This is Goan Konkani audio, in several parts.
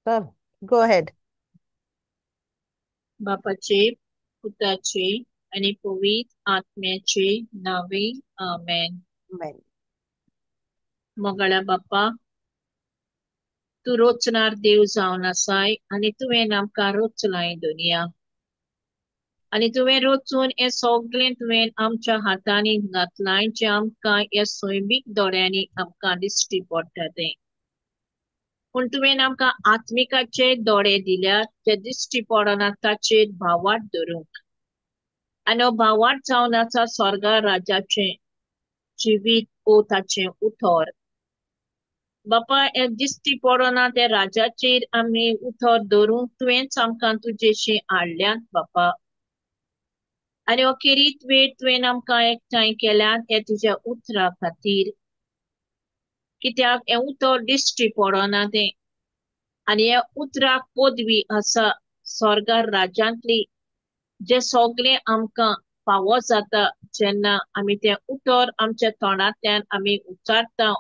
चल, गो अहेड. बापाचे, पुताचे आनी पवित्र आत्म्याचे नावे, आमेन. आमेन. मोगाळ्या बापा, तूं रोचणार देव जावन आसाय आनी तुवें आमकां रोचलाय दुनिया, आनी तुवें रोचून हें सगळें तुवें आमच्या हातांनी घातलां जें आमकां ह्या सैमीक दोळ्यांनी आमकां दिश्टी पडटा तें. पूण तुवें आमकां आत्मिकाचे दोळे दिल्यात जे दिश्टी पडना ताचेर भावार्थ धरूंक, आनी हो भावार्थ जावन आसा स्वर्गा राजाचें जिवीत ओ ताचें उतर. बापा, हें दिश्टी पडना त्या राजाचेर आमी उतर धरूंक तुवेंच आमकां तुजेशी हाडल्यात बापा. आनी हो खेरीत वेळ तुवें आमकां एकठांय केल्यात हे तुज्या उतरा खातीर, कित्याक हें उतर दिश्टी पडना तें, आनी ह्या उतराक पदवी आसा स्वर्गार राज्यांतली, जे सगळें आमकां फावो जाता जेन्ना आमी तें उतर आमच्या तोंडांतल्यान आमी उच्चारता,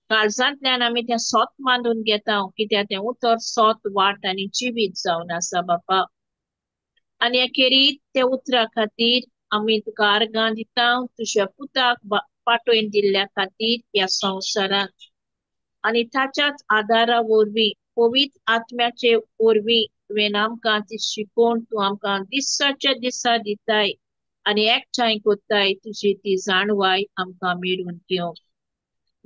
काळजांतल्यान आमी तें सोत मानून घेता, कित्याक तें उतर सोत वाट आनी जिवीत जावन आसा बापा. आनी खेरीत त्या उतरा खातीर आमी तुका आर्गां दिता, तुज्या पुताक पाठोवन दिल्ल्या खातीर ह्या संवसारांत, आनी ताच्याच आदारा वरवीं पवित्र आत्म्याचे वरवीं तुवें आमकां ती शिकोवन तूं आमकां दिसाच्या दिसा दिताय आनी एकठांय करताय तुजी ती जाणवाय आमकां मेळून घेवंक.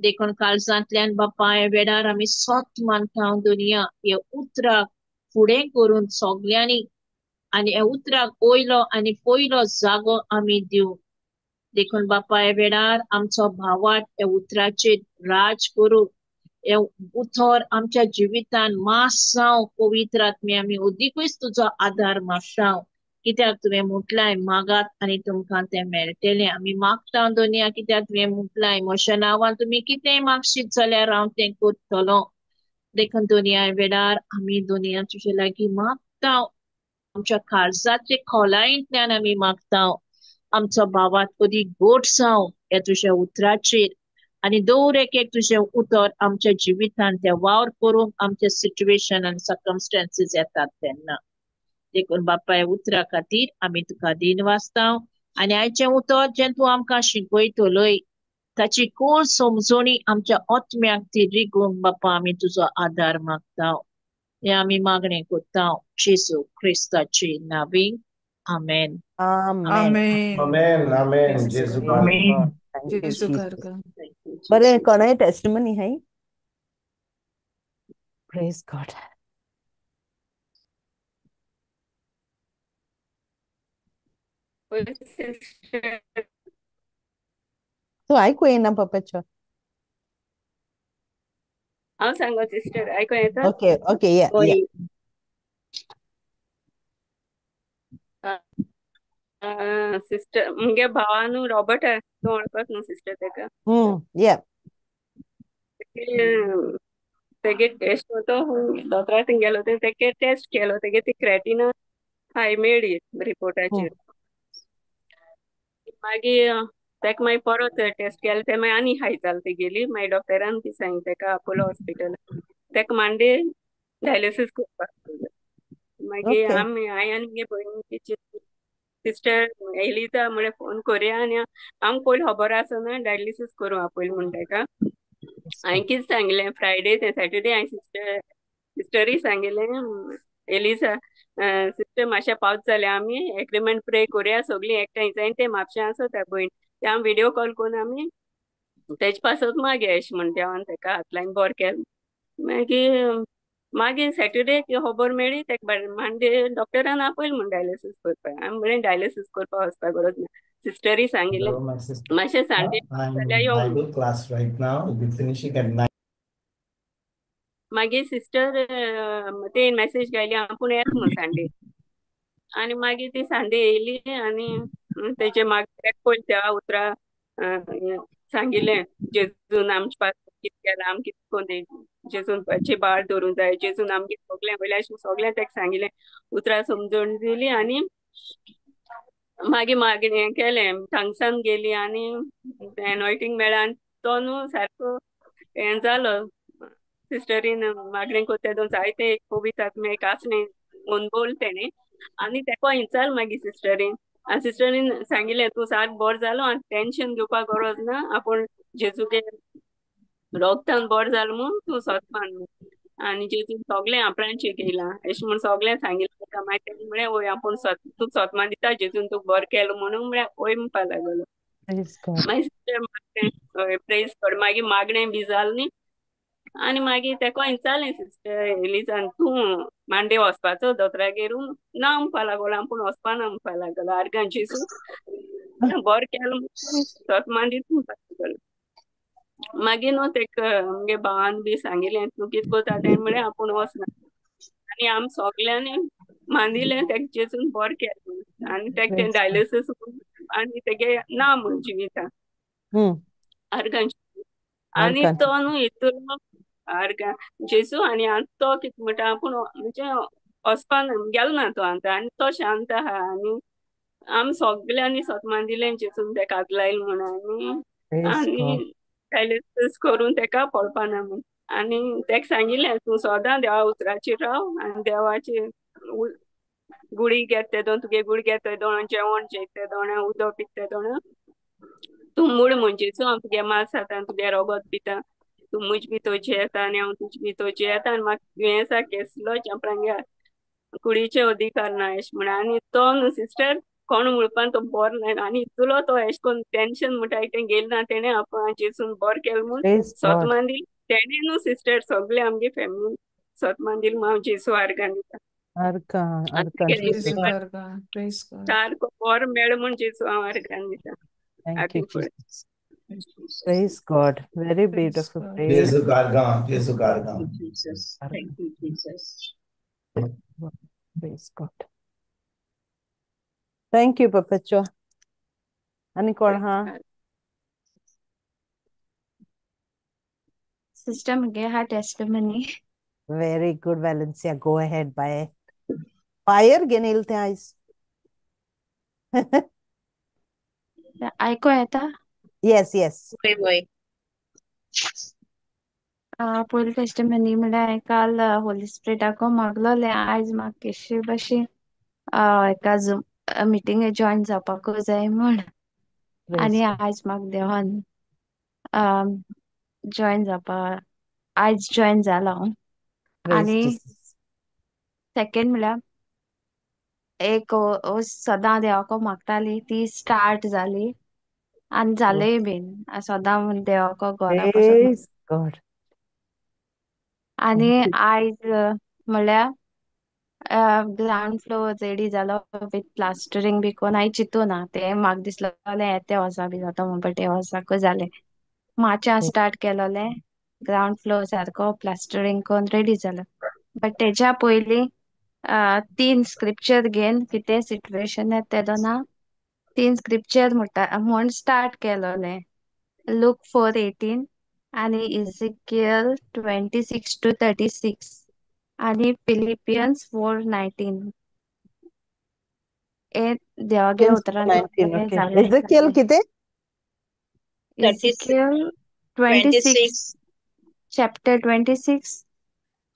देखून काळजांतल्यान बापा ह्या वेळार आमी सोत मानता दुनिया ह्या उतराक फुडें करून सगल्यांनी, आनी ह्या उतराक वयलो आनी पयलो जागो आमी दिवंक. देखून बापा ह्या वेळार आमचो भावार्थ ह्या उतराचेर राज करूं, हें उतर आमच्या जिवितान मास जावं पवित्र आत्मे आमी अदिकूच तुजो आदार मागता, कित्याक तुवें म्हटलाय मागात आनी तुमकां तें मेळटलें. आमी मागता दुनिया, कित्याक तुवें म्हटलाय म्हज्या नांवान तुमी कितेंय मागशीत जाल्यार हांव तें करतलो. देखून दुनिया वेळार आमी दुनिया तुजे लागीं मागता, आमच्या काळजाचे खोलायेंतल्यान आमी मागता, आमचो भावार्थ अदीक गोड जावं ह्या तुज्या उतराचेर, आनी दवर एक एक तुजें उतर आमच्या जिवितान ते वावर करूंक आमचे सिट्युएशन आनी सर्कमस्टांसीस येतात तेन्ना. देखून बापा ह्या उतरा खातीर आमी तुका दिन वाचता, आनी आयचें उतर जें तूं आमकां शिकयतलोय ताची खोल समजणी आमच्या आत्म्याक ती रिगूंक बापा आमी तुजो आदार मागता. हें आमी मागणें करता जेजू क्रिस्ताचे नांवी, आमेन. आमेन. आमेन. आमेन. जेजू. आमेन. बरें, कोणाय टेस्टिमनी है? Praise God. तूं आयकू येना पप्पाचो? हांव सांगो सिस्टर, आयकू येता? ओके ओके, या या. सिस्टर, मुगे भावा न्हू रॉबर्ट, तूं वळखत न्हू सिस्टर तेका? या. तेगे टेस्ट होतो दोतोरा थंय गेलो, तेगे टेस्ट केलो, तेगे ती क्रेटिना हाय मेळ्ळी रिपोर्टाचेर. मागीर तेका मागीर परत टेस्ट केले ते मागीर आनी हाय जाल तेगेली. मागीर डॉक्टरान ती सांग तेका अपोलो हॉस्पिटल तेका मांडे डायलिसीस करपाक. मागीर आमी हांवें आनी मुगे भयणीची सिस्टर एलिजा म्हळ्यार फोन करुया आनी आमकां पयलीं खबर आसना डायलिसीस करूं पयलीं म्हण तेका. हांवें कितें सांगलें फ्रायडे ते सॅटर्डे हांवें सिस्टरीक सांगिल्लें, एलिजा सिस्टर मातशें पावस जालें आमी एग्रीमेंट प्रे करुया सगळीं एकठांय जाय ते म्हापशा आसा त्या भयण ते आमी व्हिडियो कॉल करून आमी तेजे पासत मागया अशें म्हण देवान तेका हात लायन बरें केलें. मागीर मागीर सॅटर्डे खबर मेळ्ळी तेका मांडे डॉक्टरान आपयलें म्हण डायलिसीस करपाक. आमी म्हणलें डायलिसीस करपाक वचपाक गरज ना, सिस्टरी सांगिल्लें मातशें सांजे जाल्यार यो. मागीर सिस्टर ते मॅसेज घाली आपूण येता म्हूण सांडे, आनी मागीर ती सांडे येयली आनी तेजे मागीर पयलीं त्या उतरां सांगिल्लें जेजून आमचे पास कितें केलां, आमी कितें करून जेजून बाळ धरूंक जाय, जेजून आमगे सगळें वयल्या सगळें तेका सांगिल्लें, उतरां समजून दिली. आनी मागीर मागीर हें केलें, थंगसान गेली आनी एनॉयटींग मेळ्ळा आनी तो न्हू सारको हें जालो, सिस्टरीन मागणें कोत्ता दोन जायते एक पवित्र आत्मे एक आसणें अनभवल तेणें आनी तेका विचार मागीर सिस्टरीन आनी सिस्टरीन सांगिलें तूं सारको बरो जालो आनी टेंशन घेवपाक गरज ना, आपूण जेजूगे रोगतान बरो जालो म्हूण तूं सतमान म्हूण आनी जेजून सगळें आपणाचें केलां अशें म्हूण सगळें सांगिलें ताका. मागीर तेणें म्हळें वय आपूण तूं सतमान दिता जेजून तुका बरो केलो म्हणून म्हळ्यार वय म्हणपाक लागलो. मागीर सिस्टर मागणें हय प्रेज गॉड. मागीर मागणें बी जालें न्ही आनी मागीर तेका विचारलें सिस्टर एलिजान तूं मांडे वचपाचो दोतोरागेर ना म्हणपा लागलो, आपूण वचपा ना म्हणपा लागलो. आर्गां जेजू बरो केलो सतमान दिता म्हणपा लागलो. मागीर न्हू तेका आमगे भावान बी सांगिलें तूं कितें करता तेणें म्हळें आपूण वचना आनी आम सगल्यांनी मांदिलें तेका जेजून बरो केलो आनी तेका तें डायलिसीस आनी तेगे ना म्हूण जिविता आर्गां. आनी तो न्हू हितून आर्गां जेजू आनी तो कितें म्हणटा आपूण म्हणजे वचपाक गेलो ना तो आतां आनी तो शांत आहा आनी आम सगल्यांनी सतमान दिलें जेजून तेका हात लायलो म्हूण आनी आनी डायलिसीस करून तेका पळपा ना म्हूण आनी तेका सांगिलें तूं सदां देवा उतराचेर राव आनी देवाचे गुळी घेत ते दोन तुगे गुळी घेत ते दोन जेवण जेयत ते दोन उदक पित ते दोन तूं मूळ म्हणजे हांव तुगे मांस खाता तुगे रोगत पिता तूं म्हज भितर जेता आनी हांव तुजे भितर जेता आनी म्हाका दुयेंसा केसलोच आपणागे कुडीचे अधिकार ना अशें म्हण. आनी तो न्हू सिस्टर कोण म्हणपाक तो बरो ना आनी इतलो तो अशें करून टेंशन म्हणटा तें गेलें ना तेणें आपूण जेजून बरो केलो म्हूण सतमान दिली तेणें न्हू सिस्टर सगळे आमगे फॅमिली सतमान दिली म्हूण हांव जेजू आर्गां दिता. सारको बरो मेळ म्हूण जेजू हांव आर्गां दिता. Thank you, Jesus. Praise God. Very beautiful. Praise God. Jesus God. Jesus. Thank you, Jesus. Praise God. Thank you, Perpetua. Ani कोण हा? Sister मुगे हा testimony. Very good, Valencia. Go ahead. Bye. Fire घेन ते आयज. आयको येता? Yes, yes. वय वय. पयली टेस्टिमनी म्हळ्यार हांवें काल होली स्पिरिटाको मागलोलें आयज म्हाका केशी भाशेन एका झूम मिटींगे जॉयन जावपाक जाय म्हूण आनी आयज म्हाका देवान जॉयन जावपा आयज जॉयन जाला हांव. आनी सेकेंड म्हळ्यार एक सदां देवाको मागताली ती स्टार्ट जाली आनी जालेय बीन सदां देवाको घरा पासून. आनी आयज म्हळ्यार ग्रावंड फ्लोर रेडी जालो विथ प्लास्टरींग बी कोण हांवें चिंतू ना तें म्हाका दिसलें ते वर्सा बी जाता म्हूण बट हे वर्साकूय जालें. मार्चा स्टार्ट केलोलें ग्रावंड फ्लोर सारको प्लास्टरींग करून रेडी जालो बट तेज्या पयलीं 3 स्क्रिप्चर घेवन कितें सिट्युएशन येता तेदोना 3 स्क्रिप्चर म्हणटा म्हूण स्टार्ट केलोलें. लूक 4:18 आनी इजिकियल 26 to 36 आनी फिलिपियन्स 4:19. हे देवागे उतरान इजिकियल कितें? Ezekiel 26 chapter 26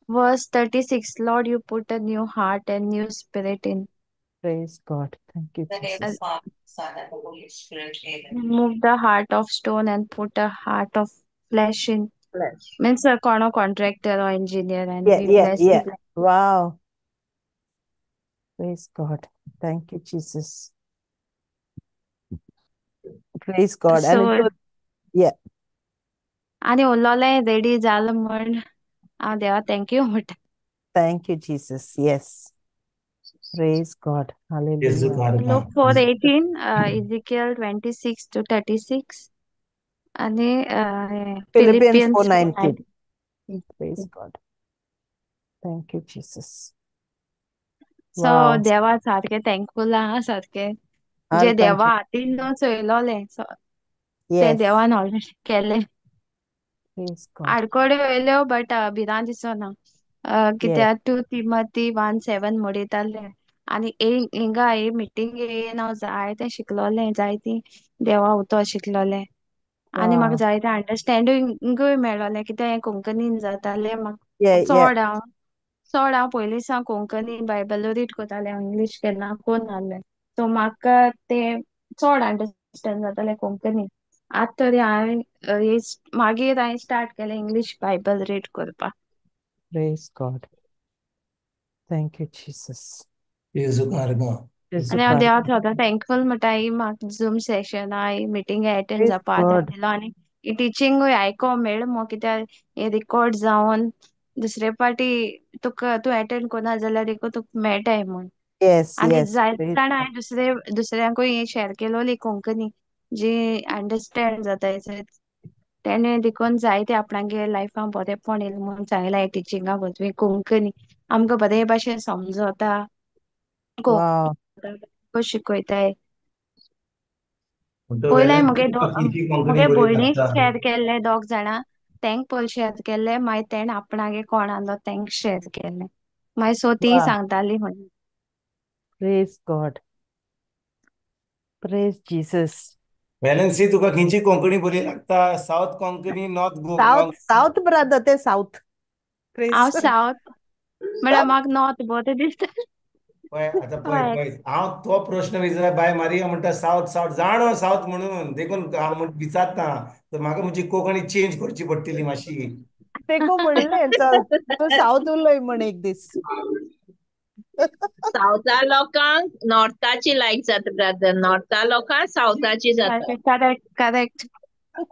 verse 36. Lord, you put a new heart and new spirit in. Praise God. Thank you, Jesus. Remove the heart of stone and put a heart of flesh in. Flesh. Means a contractor or engineer. And yeah, yeah, yeah. Wow. Praise God. Thank you, Jesus. Praise God. So, and it was, yeah. आणि उरलोलें रेडी जालें म्हण हांव देवा thank you म्हणटा. Thank you, Jesus. Yes. Praise God. Hallelujah. Luke 4:18, Ezekiel 26 to 36 आणि Philippians 4:19. Praise God. Thank you, Jesus. So देवा सारके थँकफुल आहा सारके जे देवा हातीन न्हू चोयलोलें ते देवान ऑलरेडी केलें. आडकोड्यो येयल्यो बट भिरांत दिसना कित्याक 2 Timothy 1:7 म्हणितालें आनी हिंगा ही मिटींग येवन हांव जायतें शिकलोलें जायतीं देवा उतर शिकलोलें. आनी म्हाका वा जायते अंडरस्टँडिंगूय मेळोलें कित्याक हें कोंकणीन जातालें म्हाका ये ये चड हांव चड हांव पयलीं सावन कोंकणी बायबल रीड करतालें हांव इंग्लीश केन्ना कोन नासलें सो म्हाका तें चड अंडरस्टँड जातालें कोंकणी आतां तरी हांवें मागीर हांवें स्टार्ट केलें इंग्लीश बायबल रीड करपाक. Praise God. Thank you Jesus. जेजू कारगां. जेजू आनी हांव कारगां. देवाक सदां थँकफूल म्हणटा ही म्हाका झूम सेशना ही मिटींग एटेंड प्रेज जावपा आदार गॉड. दिलो आनी ही टिचींगूय आयको मेळ मो कित्याक हें रिकॉर्ड जावन दुसरे पाटी तुका तूं एटेंड करना जाल्यार देखून तुका मेळटाय म्हूण. येस आनी येस. जायते प्रेज जाणां गॉड. हांवें दुसऱ्यांकूय हें शेअर केलोली कोंकणी जी अंडरस्टँड जाताय तेणे देखून जायते आपणागे लायफान बरेंपण येयलें म्हूण सांगलां हे टिचिंगा वरवीं कोंकणी आमकां बरे भाशेन समजता वा शिकयताय. म्हणटो पयलें वेलेन्सी मुगे तुका खंयची कोंकणी मुगे बरी भयणीक लागता? शेअर केल्ले दोग जाणां तेंक पयलीं शेअर केल्ले मागीर तेणें आपणागे कोण आहलो तेंक शेअर केल्ले मागीर सो ती वा सांगताली म्हण. Praise God. Praise Jesus. Valency तुका खंयची कोंकणी बरी लागता? South Konkani, north south south brother ते सावथ. हांव प्रेज. सावथ म्हळ्यार म्हाका नॉर्थ बरें दिसता. पळय आतां पळय हय पळय हांव तो प्रश्न विचार बाय मारिया म्हणटा सावथ सावथ जाणो सावथ म्हणून देखून हांव म्हण विचारता तर म्हाका म्हजी कोंकणी चेंज करची पडटली मातशी. तेको म्हणलें चल तूं सावथ उलय म्हण एक दीस. सावथा लोकांक नॉर्थाची लायक जाता ब्रदर, नॉर्था लोकांक सावथाची जाता. Correct correct.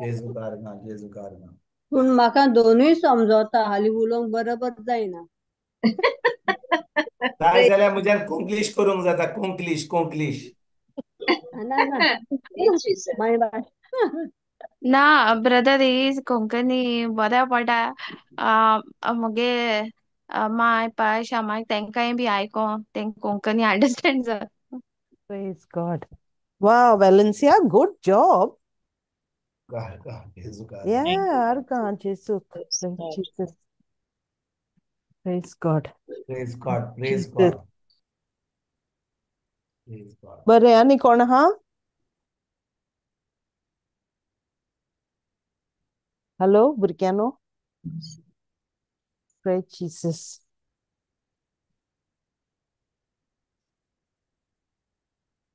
जेजू कारगां जेजू कारगां. पूण म्हाका दोनूय समजता हालीं उलोवंक बरोबर जायना. जाय जाल्यार म्हज्यान कोंकलीश करूंक जाता. कोंकलीश कोंकलीश. ना ना माय भाश. ना ब्रदर ही कोंकणी बऱ्या पडटा मुगे माय पाय शामाय तेंकांय बी आयको तेंक कोंकणी अंडरस्टँड जाता. प्रेज गॉड. वा वेलेन्सिया गुड जॉब. कारगां जेजू कारगां. या thank you. आर्गां जेजू. Praise Jesus. Praise God. Praise God praise Jesus. God praise God. बरें आनी कोण आहा? Hello भुरग्यांनो. Praise Jesus.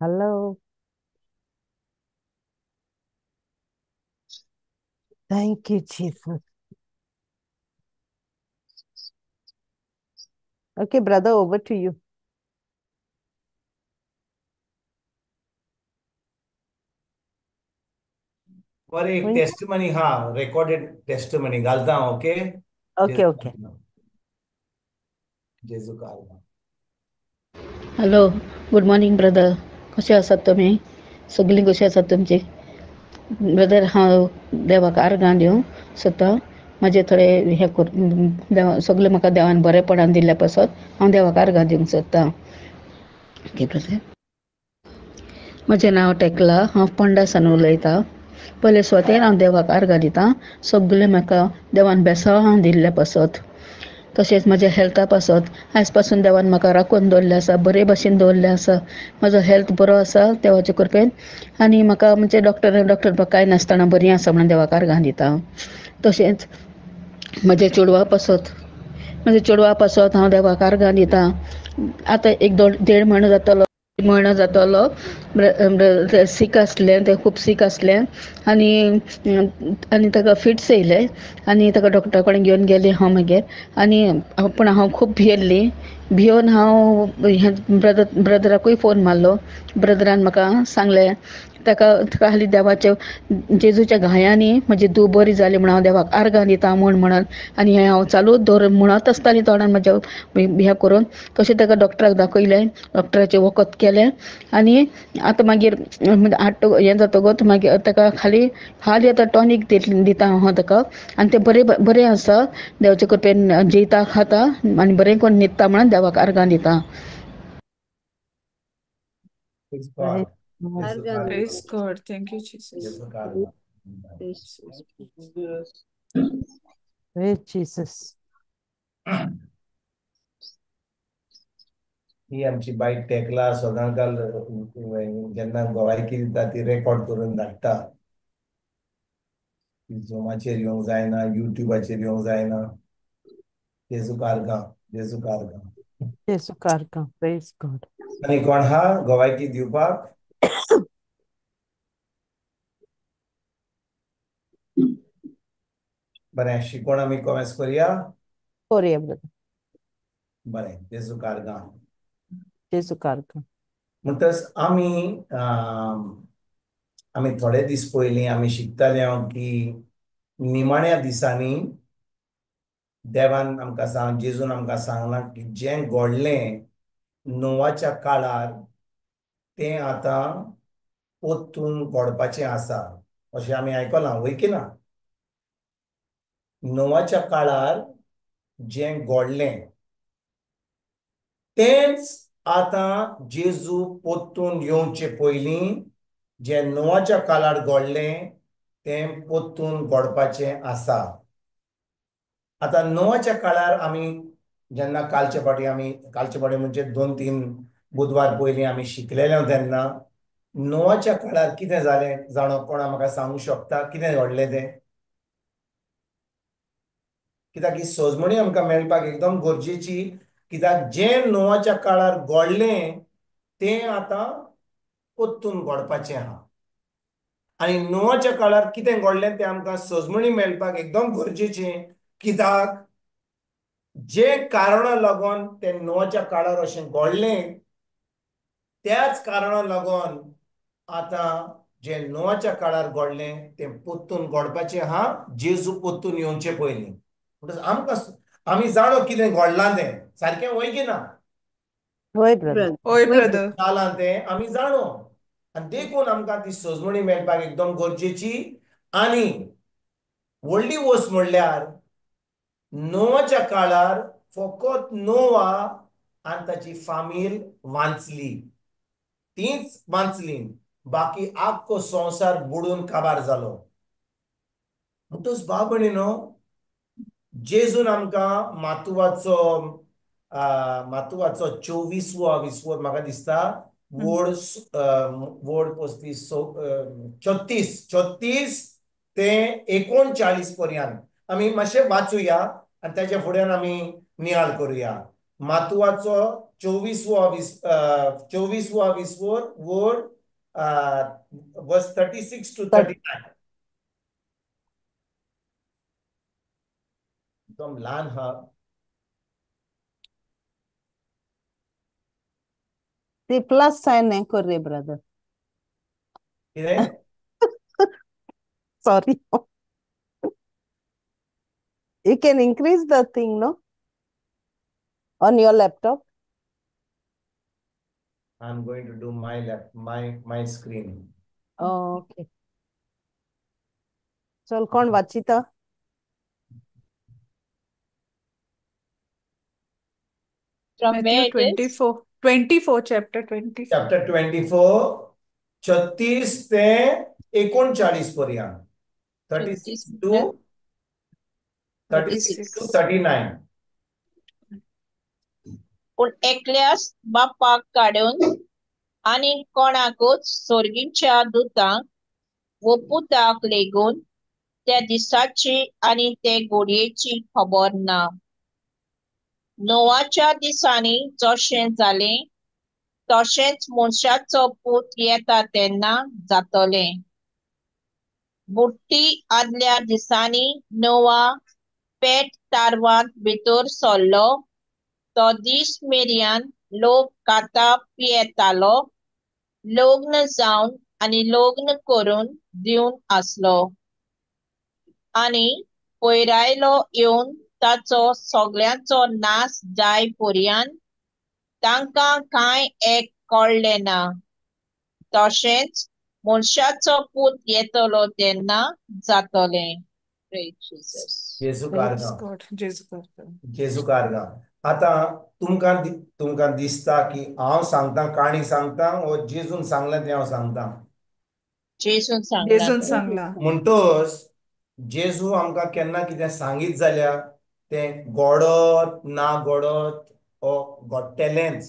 Hello. Thank you Jesus. Okay brother over to you. बरें एक खंय? टेस्टमनी हा रेकॉर्डेड टेस्टमनी घालता हांव, ओके? ओके जेजू ओके. कारगां जेजू कारगां. Hello good morning brother. कशें आसात तुमी? सगळीं कशीं आसात तुमची? ब्रदर हांव देवाक आर्गां दिवंक सोदता. म्हाजे थोडे हे देवा सगळें म्हाका देवान बरेपणान दिल्ल्या पासत हांव देवाक आर्गां दिवंक सोदता. Okay brother. म्हजें नांव टेकला, हांव फोंडा सावन उलयतां. पयले सुवातेर हांव देवाक आर्गां दितां सगळें म्हाका देवान बेसांव दिल्ल्या पासत. तशेंच म्हज्या हेल्था पासत आयज पासून देवान म्हाका राखून दवरलें आसा, बरे भाशेन दवरलें आसा. म्हजो हेल्थ बरो आसा देवाचे कृपेन आनी म्हाका म्हणजे डॉक्टर डॉक्टर कांय नासतना बरी आसा म्हणून देवाक आर्गां दिता. तशेंच म्हज्या चेडवा पासत म्हज्या चेडवा पासत हांव देवाक आर्गां दिता. आतां एक दोन देड म्हयनो जातलो म्हयनो जातलो सीक आसलें तें खूब सीक आसलें आनी आनी ताका फिट्स येयले आनी ताका डॉक्टरा कडेन घेवन गेलें हांव मागीर आनी पूण हांव खूब भियेल्ली. भियोन हांव हें ब्रदराकूय फोन मारलो. ब्रदरान म्हाका सांगलें ताका ताका हाली देवाच्या जेजूच्या घायांनी म्हजी धूव बरी जाली म्हूण हांव देवाक आर्गां दिता म्हूण म्हणून आनी हें हांव चालूच दवर म्हणत आसतालीं तोंडान म्हज्या हें करून. तशें ताका डॉक्टराक दाखयलें, डॉक्टराचें वखद केलें आनी आतां मागीर आठ हें जातकच मागीर ताका खाली हाली आतां टॉनीक दिता हांव ताका आनी तें बरें बरें आसा देवाचे कृपेन जेयता खाता आनी बरें करून न्हिदता म्हणून देवाक आर्गां दिता. Praise God. Praise जेजू आर्गां कारगां. Praise God. Thank you, Jesus. जेजू कारगां. Praise Jesus. ही आमची बायक टेकला सदांकाल जेन्ना गोवायकी दिता ती रेकॉर्ड करून धाडटा. झुमाचेर येवंक जायना, युट्यूबाचेर येवंक जायना. जेजूक आर्गां, जेजूक आर्गां. जेजूक आर्गां. Praise God. आनी कोण हा गवायकी दिवपाक? बरें, शिकोण आमी कोमेस करुया. करुया ब्रदर. बरें, जेजूक आर्गां. जेजूक आर्गां. म्हणटच आमी आमी थोडे दीस पयलीं आमी शिकताले हांव की निमाण्या दिसांनी देवान आमकां सांग, जेजून आमकां सांगलां की जें घडलें नोवाच्या काळार तें आतां परतून घडपाचें आसा अशें आमी आयकलां, वय की ना? नोवाच्या काळार जें घडलें तेंच आतां जेजू परतून येवचे पयलीं जें नोवाच्या काळार घडलें तें परतून घडपाचें आसा. आतां नोवाच्या काळार आमी जेन्ना कालचे फावटी आमी कालचे फावटी म्हणजे 2-3 बुधवार पयलीं आमी शिकलेले तेन्ना नोवाच्या काळार कितें जालें जाणो कोणा म्हाका सांगूंक शकता कितें घडलें तें? कित्याक ही सजमणी आमकां मेळपाक एकदम गरजेची. कित्याक जें नोवाच्या काळार घडलें तें आतां परतून घडपाचें आहा. आनी नोवाच्या काळार कितें घडलें तें आमकां सजमणी मेळपाक एकदम गरजेचें. कित्याक जे कारणा लागून तें नोवाच्या काळार अशें घडलें त्याच कारणा लागून आतां जें नोवाच्या काळार घडलें तें परतून घडपाचें आहा जेजू परतून येवचे पयलीं. म्हणटच आमकां आमी जाणो कितें घडलां तें सारकें वय की ना? हय ब्रदर. हय ब्रदर. जालां तें आमी जाणो आनी देखून आमकां ती सजमणी मेळपाक एकदम गरजेची. आनी व्हडली वस्त म्हणल्यार नोवाच्या काळार फकत नोवा आनी ताची फामील वांचली, तीच वांचली, बाकी आख्खो संवसार बुडून काबार जालो. म्हणटच भाव भयणीनो, जेजून आमकां मातुवाचो मातुवाचो 24वो 20वो म्हाका दिसता वोड वोड 35 36 ते 39 पर्यंत आमी मातशें वाचुया आनी ताच्या फुड्यान आमी नियाळ करुया. मातुवाचो 24वो 20वो वोड वर्स 36 to 39. एकदम ल्हान हा. ती प्लस सायन हें कर रे ब्रदर. कितें? Sorry. You can increase the thing, no? On your laptop. I'm going to do my my screen. Oh, okay. चल कोण वाचिता? From where Matthew it is? 24, chapter 24. Chapter 24, 36 ते 39 पर्यंत. 36 to 39. पूण एकल्याच बापाक काडून आनी कोणाकूच सोर्गीच्या दुतांक वो पुताक लेगून त्या दिसाची आनी ते घडयेची खबर ना. नोवाच्या दिसांनी जशें जालें तशेंच मनशाचो पूत येता तेन्ना जातलें. बुडटी आदल्या दिसांनी नोवा पेट तारवांत भितर सरलो तो दीस मेरेन लोक खाता पियेतालो, लग्न जावन आनी लग्न करून दिवन आसलो. आनी पयरायलो येवन ताचो सगळ्यांचो नाश जाय पर्यंत तांकां कांय एक कळ्ळें ना. तशेंच मनशाचो पूत येतलो तेन्ना जातलें. जेजू जेजू कारगां. आतां तुमकां तुमकां दिसता की हांव सांगता काणी सांगता वो जेजून सांगलें तें हांव सांगता? जेजून सांगलां. म्हणटच जेजू आमकां केन्ना कितें सांगीत जाल्यार तें घडत ना घडत ओ घडटलेंच.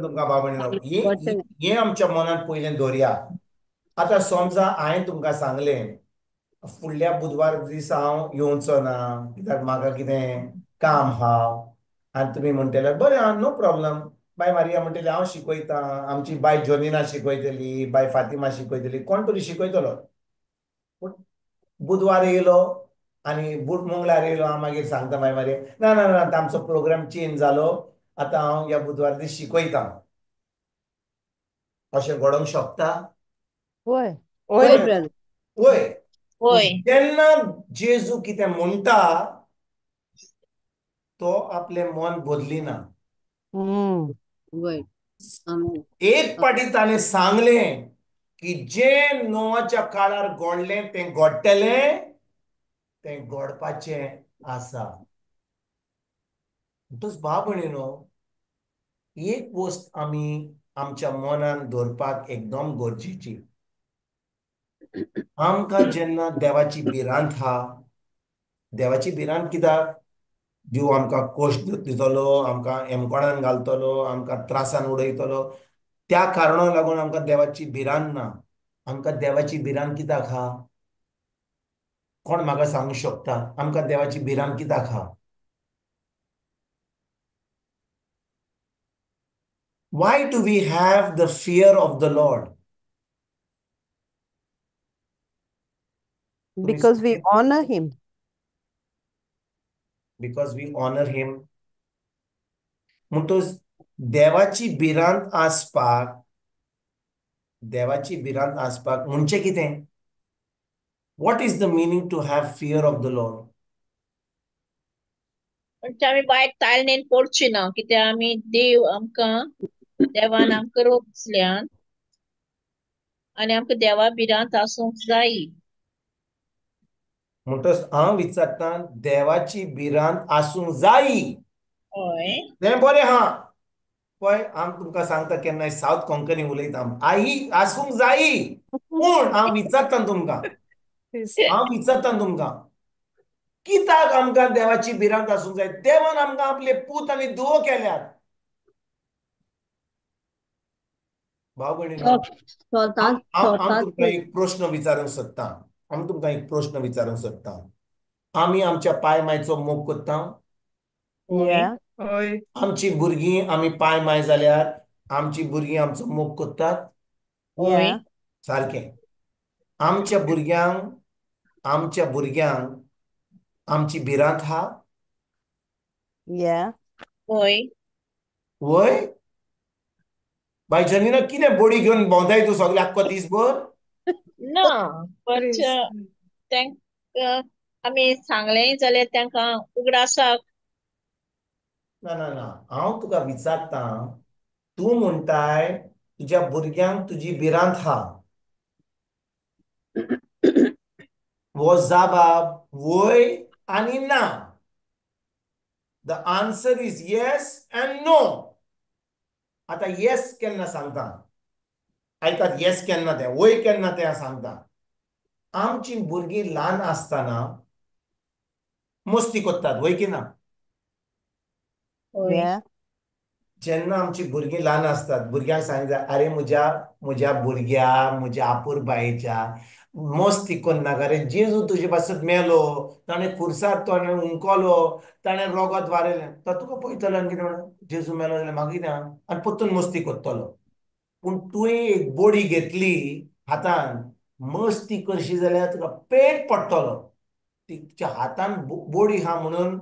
तुमकां बाबा हें आमच्या मनांत पयलें दवरया. आतां समजा हांवें तुमकां सांगलें फुडल्या बुधवार दीस हांव येवचो ना कित्याक म्हाका कितें काम आहा, आनी तुमी म्हणटले बरें आहा, नो प्रॉब्लम. बाय मारिया म्हणटली हांव शिकयतां, आमची बाय जोनिना शिकयतली, बाय फातिमा शिकयतली, कोण तरी शिकयतलो. पूण बुधवार येयलो आनी मंगळार येयलो, हांव मागीर सांगता बाय मारिया, ना ना ना, आतां आमचो प्रोग्राम चेंज जालो, आतां हांव ह्या बुधवार दीस शिकयतां. अशें घडोवंक शकता? वय. वय ब्रदर. वय. वय. जेन्ना जेजू कितें म्हणटा तो आपलें मन बदलिना. वय. एक पाटी ताणें सांगलें की जें नोवाच्या काळार घडलें तें घडटलें, तें घडपाचें आसा. म्हणटच भाव भयणीनो, एक वस्त आमी आमच्या मनान दवरपाक एकदम गरजेची. आमकां जेन्ना देवाची भिरांत आहा, देवाची भिरांत कित्याक? देव आमकां कश्ट दितलो, आमकां एमकोणान घालतलो, आमकां त्रासान उडयतलो, त्या कारणाक लागून आमकां देवाची भिरांत ना. आमकां देवाची भिरांत कित्याक आहा? कोण म्हाका सांगूंक शकता आमकां देवाची भिरांत कित्याक आहा? Why do we have the fear of the Lord? Because we honor him. Because we honor him. म्हणटच देवाची भिरांत आसपाक, देवाची भिरांत आसपाक म्हणजे कितें? What is the meaning to have fear of the Lord? म्हणजे आमी वायट ताळणेन पडची ना, कित्याक आमी देव आमकां, देवान आमकां रोचल्यान आनी आमकां देवा भिरांत आसूंक जाय. म्हणटच हांव विचारता, देवाची भिरांत आसूंक जाय. हय, तें बरें आहा. पळय, हांव तुमकां सांगता, केन्नाय सावथ कोंकणी उलयता, आई आसूंक जाय. पूण हांव विचारता तुमकां, हांव विचारता तुमकां, कित्याक आमकां देवाची भिरांत आसूंक जाय? देवान आमकां आपले पूत आनी धुवो केल्यात. भाव भयणीनो, हांव तुमकां एक प्रश्न विचारूंक सोदतां, आमी तुमकां एक प्रश्न विचारूंक सोदतां. आमी आमच्या पाय मायचो मोग करता? आमची भुरगीं आमी पाय माय जाल्यार आमची भुरगीं आमचो मोग करतात? सारकें. आमच्या भुरग्यांक, आमच्या भुरग्यांक आमची भिरांत आहा? वय. वय. बाय जनीना, कितें बोडी घेवन भोंवताय तूं सगळें आख्खो दीसभर? ना, बट तांकां आमी सांगलें जाल्यार तांकां उगडासाक. ना ना ना, हांव तुका विचारता, तूं म्हणटाय तुज्या भुरग्यांक तुजी भिरांत आहा. हो जबाब वय आनी ना. The answer is yes and no. आतां येस केन्ना सांगता? आयकात, येस केन्ना तें, वय केन्ना तें सांगता. आमची भुरगीं ल्हान आसतना मस्ती करतात, वय की ना? जेन्ना आमची भुरगीं ल्हान आसतात, भुरग्यांक सांगता, अरे म्हज्या म्हज्या भुरग्या, म्हज्या आपुरबायेच्या, मस्ती करनाका रे, जेजू तुजे पासत मेलो, ताणें खुर्सार ताणें हुमकलो, ताणें रोगत वारयलें, तो तुका पळयतलो आनी कितें म्हणटा, जेजू मेलो जाल्यार म्हाका कितें आहा, आनी परतून मस्ती करतलो. पूण तुवें एक बोडी घेतली हातान, मस्ती करशी जाल्यार तुका पेट पडटलो. तुज्या हातान बोडी आहा म्हणून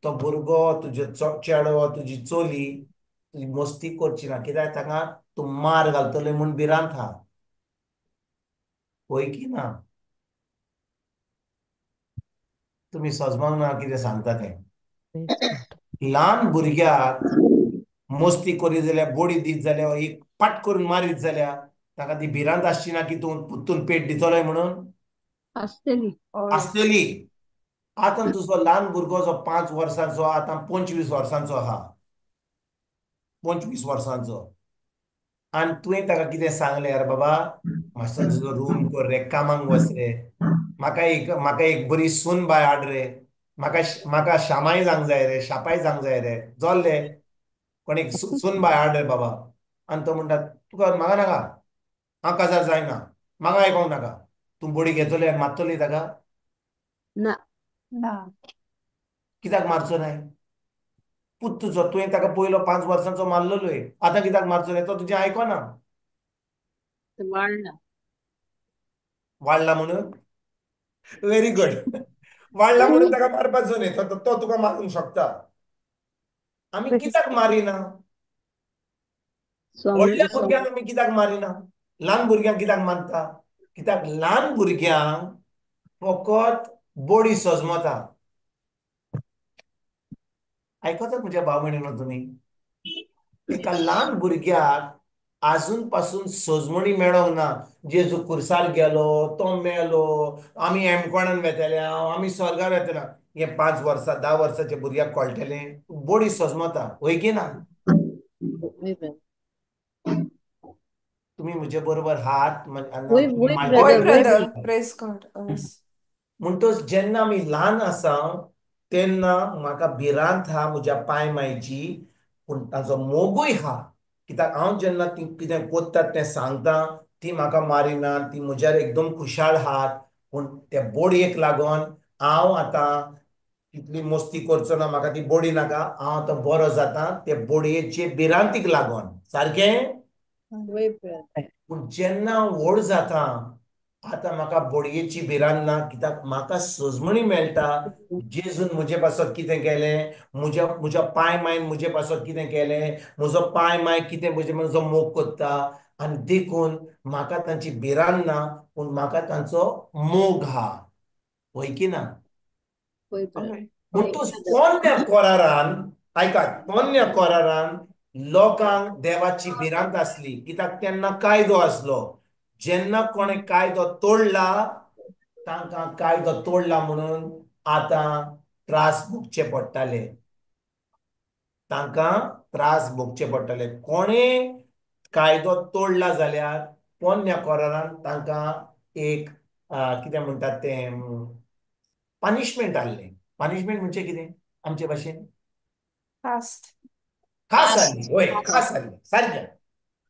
तो भुरगो, तुजो चेडो, तुजी चली तुजी मस्ती करची ना, कित्याक ताका तूं मार घालतलो म्हूण भिरांत आहा. वय की ना? तुमी सजमांक ना कितें सांगता तें. ल्हान भुरग्याक मस्ती करीत जाल्यार, बोडी दीत जाल्यार, एक पाट करून मारीत जाल्यार ताका ती भिरांत आसची ना की तूं परतून पेट दितलोय म्हणून? आसतली. आसतली. आतां तुजो ल्हान भुरगो जो 5 वर्सांचो, आतां 25 वर्सांचो आहा, 25 वर्सांचो, आनी तुवें ताका कितें सांगलें, अरे बाबा मातसो तुजो रूम कर रे, कामाक वच रे, म्हाका एक बरी सून बाय हाड रे, म्हाका म्हाका शामाय जावंक जाय रे, शापाय जावंक जाय रे, जोल्ले कोण एक सून बाय हाड रे बाबा. आनी तो म्हणटा, तुका म्हाका नाका, हांव काजार जायना. म्हाका आयकोंक नाका. तूं बडी घेतले आनी मारतली ताका? ना. ना. कित्याक मारचो नाय? पूत तुजो, तुवें ताका पयलो 5 वर्सांचो मारलेलोय, आतां कित्याक मारचो नाय? तो तुजें आयकोना. वाडला. वाडला म्हणून? Very good. वाडला म्हणून ताका मारपाचो न्ही, तो तुका मारूंक शकता. आमी कित्याक मारिना? व्हडल्या भुरग्यांक आमी कित्याक मारिना? ल्हान भुरग्यांक कित्याक मारता? कित्याक ल्हान भुरग्यांक फकत बडी सजमता. आयकतात म्हज्या भाव भयणीनो तुमी? एका ल्हान भुरग्याक आजून पासून सजमणी मेळोंक ना. जेजू कुर्सार गेलो, तो मेलो, आमी हेमकोणान वेतले, आमी स्वर्गार वेतले. हे 5 वर्सां 10 वर्सांच्या भुरग्याक कळटलें बडी सजमता, वय की ना? तुमी म्हजे बरोबर हात. म्हणटच जेन्ना आमी ल्हान आसा तेन्ना म्हाका भिरांत आहा म्हज्या पांय मायची, पूण ताचो मोगूय आहा. कित्याक हांव जेन्ना ती कितें कोत्तात तें सांगता, ती म्हाका मारिना, ती म्हज्यार एकदम खुशाल आहात. पूण ते बोडयेक लागून हांव आतां तितली मस्ती करचो ना, म्हाका ती बोडी नाका, हांव आतां बरो जाता ते बोडयेचे भिरांतीक लागून. सारकें? पूण जेन्ना हांव व्हड जाता आतां म्हाका बोडयेची भिरांत ना, कित्याक म्हाका सजमणी मेळटा. जेजून म्हजे पासत कितें केलें, म्हज्या म्हज्या पांय मायन म्हजे पासत कितें केलें, म्हजो पांय माय कितें म्हजे म्हजो मोग करता, आनी देखून म्हाका तांची भिरांत ना, पूण म्हाका तांचो मोग आहा. वय की ना? म्हणटूच पोन्न्या कोरारान, आयकात, पोन्न्या कोरारान लोकांक देवाची भिरांत आसली, कित्याक तेन्ना कायदो आसलो. जेन्ना कोणें कायदो तोडला तांकां कायदो तोडला म्हणून आतां त्रास भोगचे पडटाले, तांकां त्रास भोगचे पडटाले. कोणें कायदो तोडला जाल्यार पोन्न्या कोरारान तांकां एक कितें म्हणटात तें पनिशमेंट आहलें. पनिशमेंट म्हणजे कितें आमचे भाशेन? खास. खास आहली, वय, खास आहली, सारकें,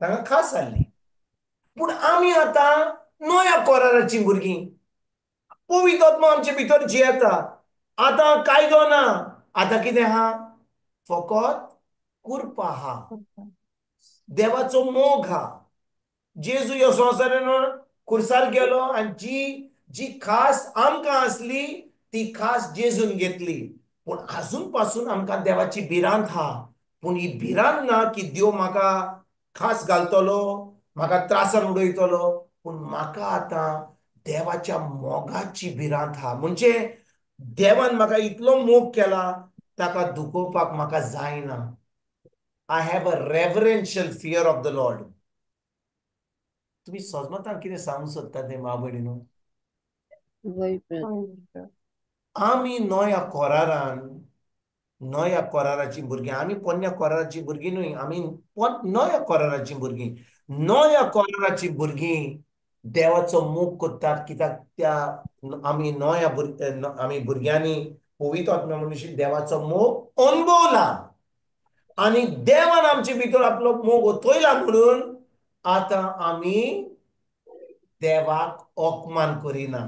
तांकां खास आहली. पूण आमी आतां नव्या कोराराचीं भुरगीं, पवित्र आत्मा आमचे भितर जियेता. आतां कायदो ना, आतां कितें आहा? फकत कुरपा आहा, देवाचो मोग आहा. जेजू ह्या संवसारान कुर्सार गेलो आनी जी जी खास आमकां आसली ती खास जेजून घेतली. पूण आजून पासून आमकां देवाची भिरांत आहा. पूण ही भिरांत ना की देव म्हाका खास घालतलो, म्हाका त्रासान उडयतलो, पूण म्हाका आतां देवाच्या मोगाची भिरांत आहा. म्हणजे देवान म्हाका इतलो मोग केला, ताका दुखोवपाक म्हाका जायना. I have a reverential fear of the Lord. तुमी सजमतान कितें सांगूंक सोदता तें मा भयणीनो? आमी नव्या कोरारान, नव्या कोराराचीं भुरगीं, आमी पोन्न्या कोराराचीं भुरगीं न्हय, आमी नव्या कोराराचीं भुरगीं. नव्या कोराराचीं भुरगीं देवाचो मोग करतात, कित्याक त्या आमी नव्या आमी भुरग्यांनी पवित्र आत्म्या मनीस देवाचो मोग अणभवला आनी देवान आमचे भितर आपलो मोग ओतयला म्हणून आतां आमी देवाक अपमान करिना,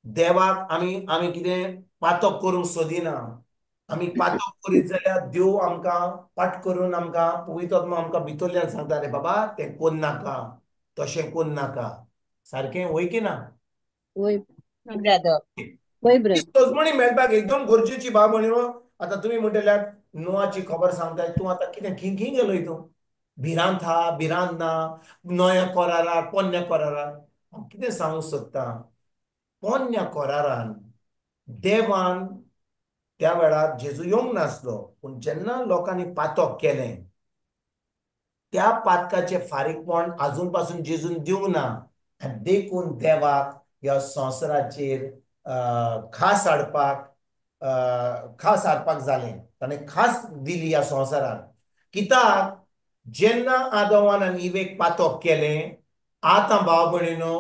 देवाक आमी आमी कितें पातक करूंक सोदिना. आमी पातक करीत जाल्यार देव आमकां पाट करून आमकां पवित्र आत्मा आमकां भितरल्यान सांगता, रे बाबा तें कोन्नाका, तशें कोन्नाका. सारकें वय की ना? सजमणी मेळपाक एकदम गरजेची भाव भयणीनो. आतां तुमी म्हणटल्यार नोआची खबर सांगताय, तूं आतां कितें खंय खंय गेलोय तूं? भिरांत आहा, भिरांत ना, नव्या कोरारार पोन्न्या कोरारार. हांव कितें सांगूंक सोदतां, पोन्न्या कोरारान देवान त्या वेळार जेजू येवंक नासलो, पूण जेन्ना लोकांनी पातक केलें त्या पातकाचें फारीकपण आजून पासून जेजून दिवंक ना, आनी देखून देवाक ह्या संवसाराचेर खास हाडपाक खास हाडपाक जालें. ताणें खास दिली ह्या संवसाराक. कित्याक जेन्ना आदवान आनी इवेक पातक केलें, आतां भाव भयणीनो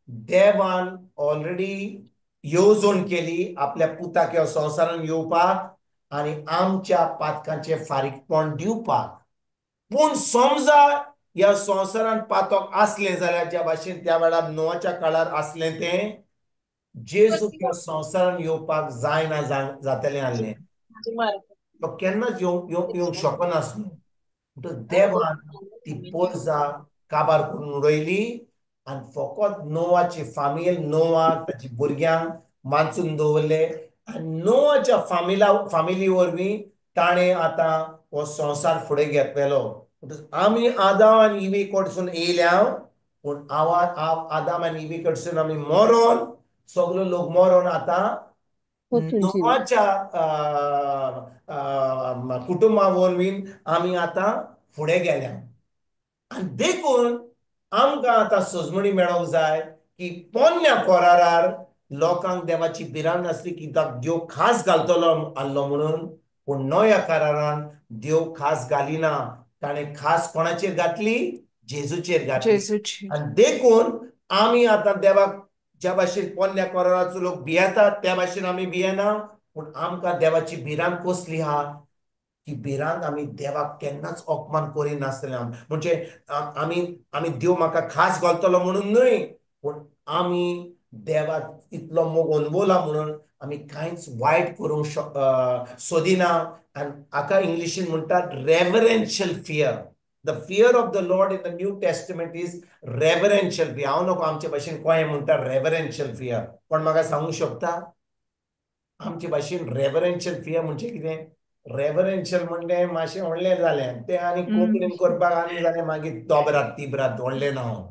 देवान ऑलरेडी येवजण केली आपल्या पुताक ह्या संवसारान येवपाक आनी आमच्या पातकांचें फारीकपण दिवपाक. पूण समजा ह्या संवसारान पातक आसलें जाल्यार ज्या भाशेन त्या वेळार नोवाच्या काळार आसलें तें जेजू ह्या संवसारान येवपाक जायना जातलें आसलें. तो केन्नाच येवंक येवंक शकनासलो. म्हणटच देवान ती पोरजा काबार करून उडयली आनी फकत नोवाची फामील, नोवाक ताची भुरग्यांक मानसून दवरले आनी नोवाच्या फामिली वरवीं ताणें आतां हो संवसार फुडें घेतलो. आमी आदाम आनी इवी कडसून येयल्या, पूण आदाम आनी इवी कडसून आमी मरोन, सगलो लोक मरोन आतां नोवाच्या कुटुंबा वरवीं आमी आतां फुडें गेल्या. आनी देखून आमकां आतां सजमणी मेळोंक जाय की पोन्न्या कोरारार लोकांक देवाची भिरांत नासली की देव खास घालतलो आसलो म्हणून, पूण नव्या करारान देव खास घालिना. ताणें खास कोणाचेर घातली? जेजूचेर घातली. आनी देखून आमी आतां देवाक ज्या भाशेन पोन्न्या कोराराचो लोक भियेतात त्या भाशेन आमी भियेना, पूण आमकां देवाची भिरांत कसली आहा ती भिरांत आमी देवाक केन्नाच अपमान करिनासतले. म्हणजे आमी आमी देव म्हाका खास घालतलो म्हणून न्हय, पूण आमी देवाक इतलो मोग अनुभवला म्हणून आमी कांयच वायट करूंक सोदिना. आनी हाका इंग्लिशीन म्हणटात reverential fear. The fear of the Lord in the New Testament is reverential fear. हांव नको आमचे भाशेन कोण म्हणटा रेवरेन्शियल फियर, कोण म्हाका सांगूंक शकता आमचे भाशेन रेवरेन्शियल फियर म्हणजे कितें? रेवरेन्शियल म्हणलें मातशें व्हडलें जालें तें आनी कोंकणीन करपाक आनी जालें मागीर दोबरात तिबरात व्हडलें ना. हांव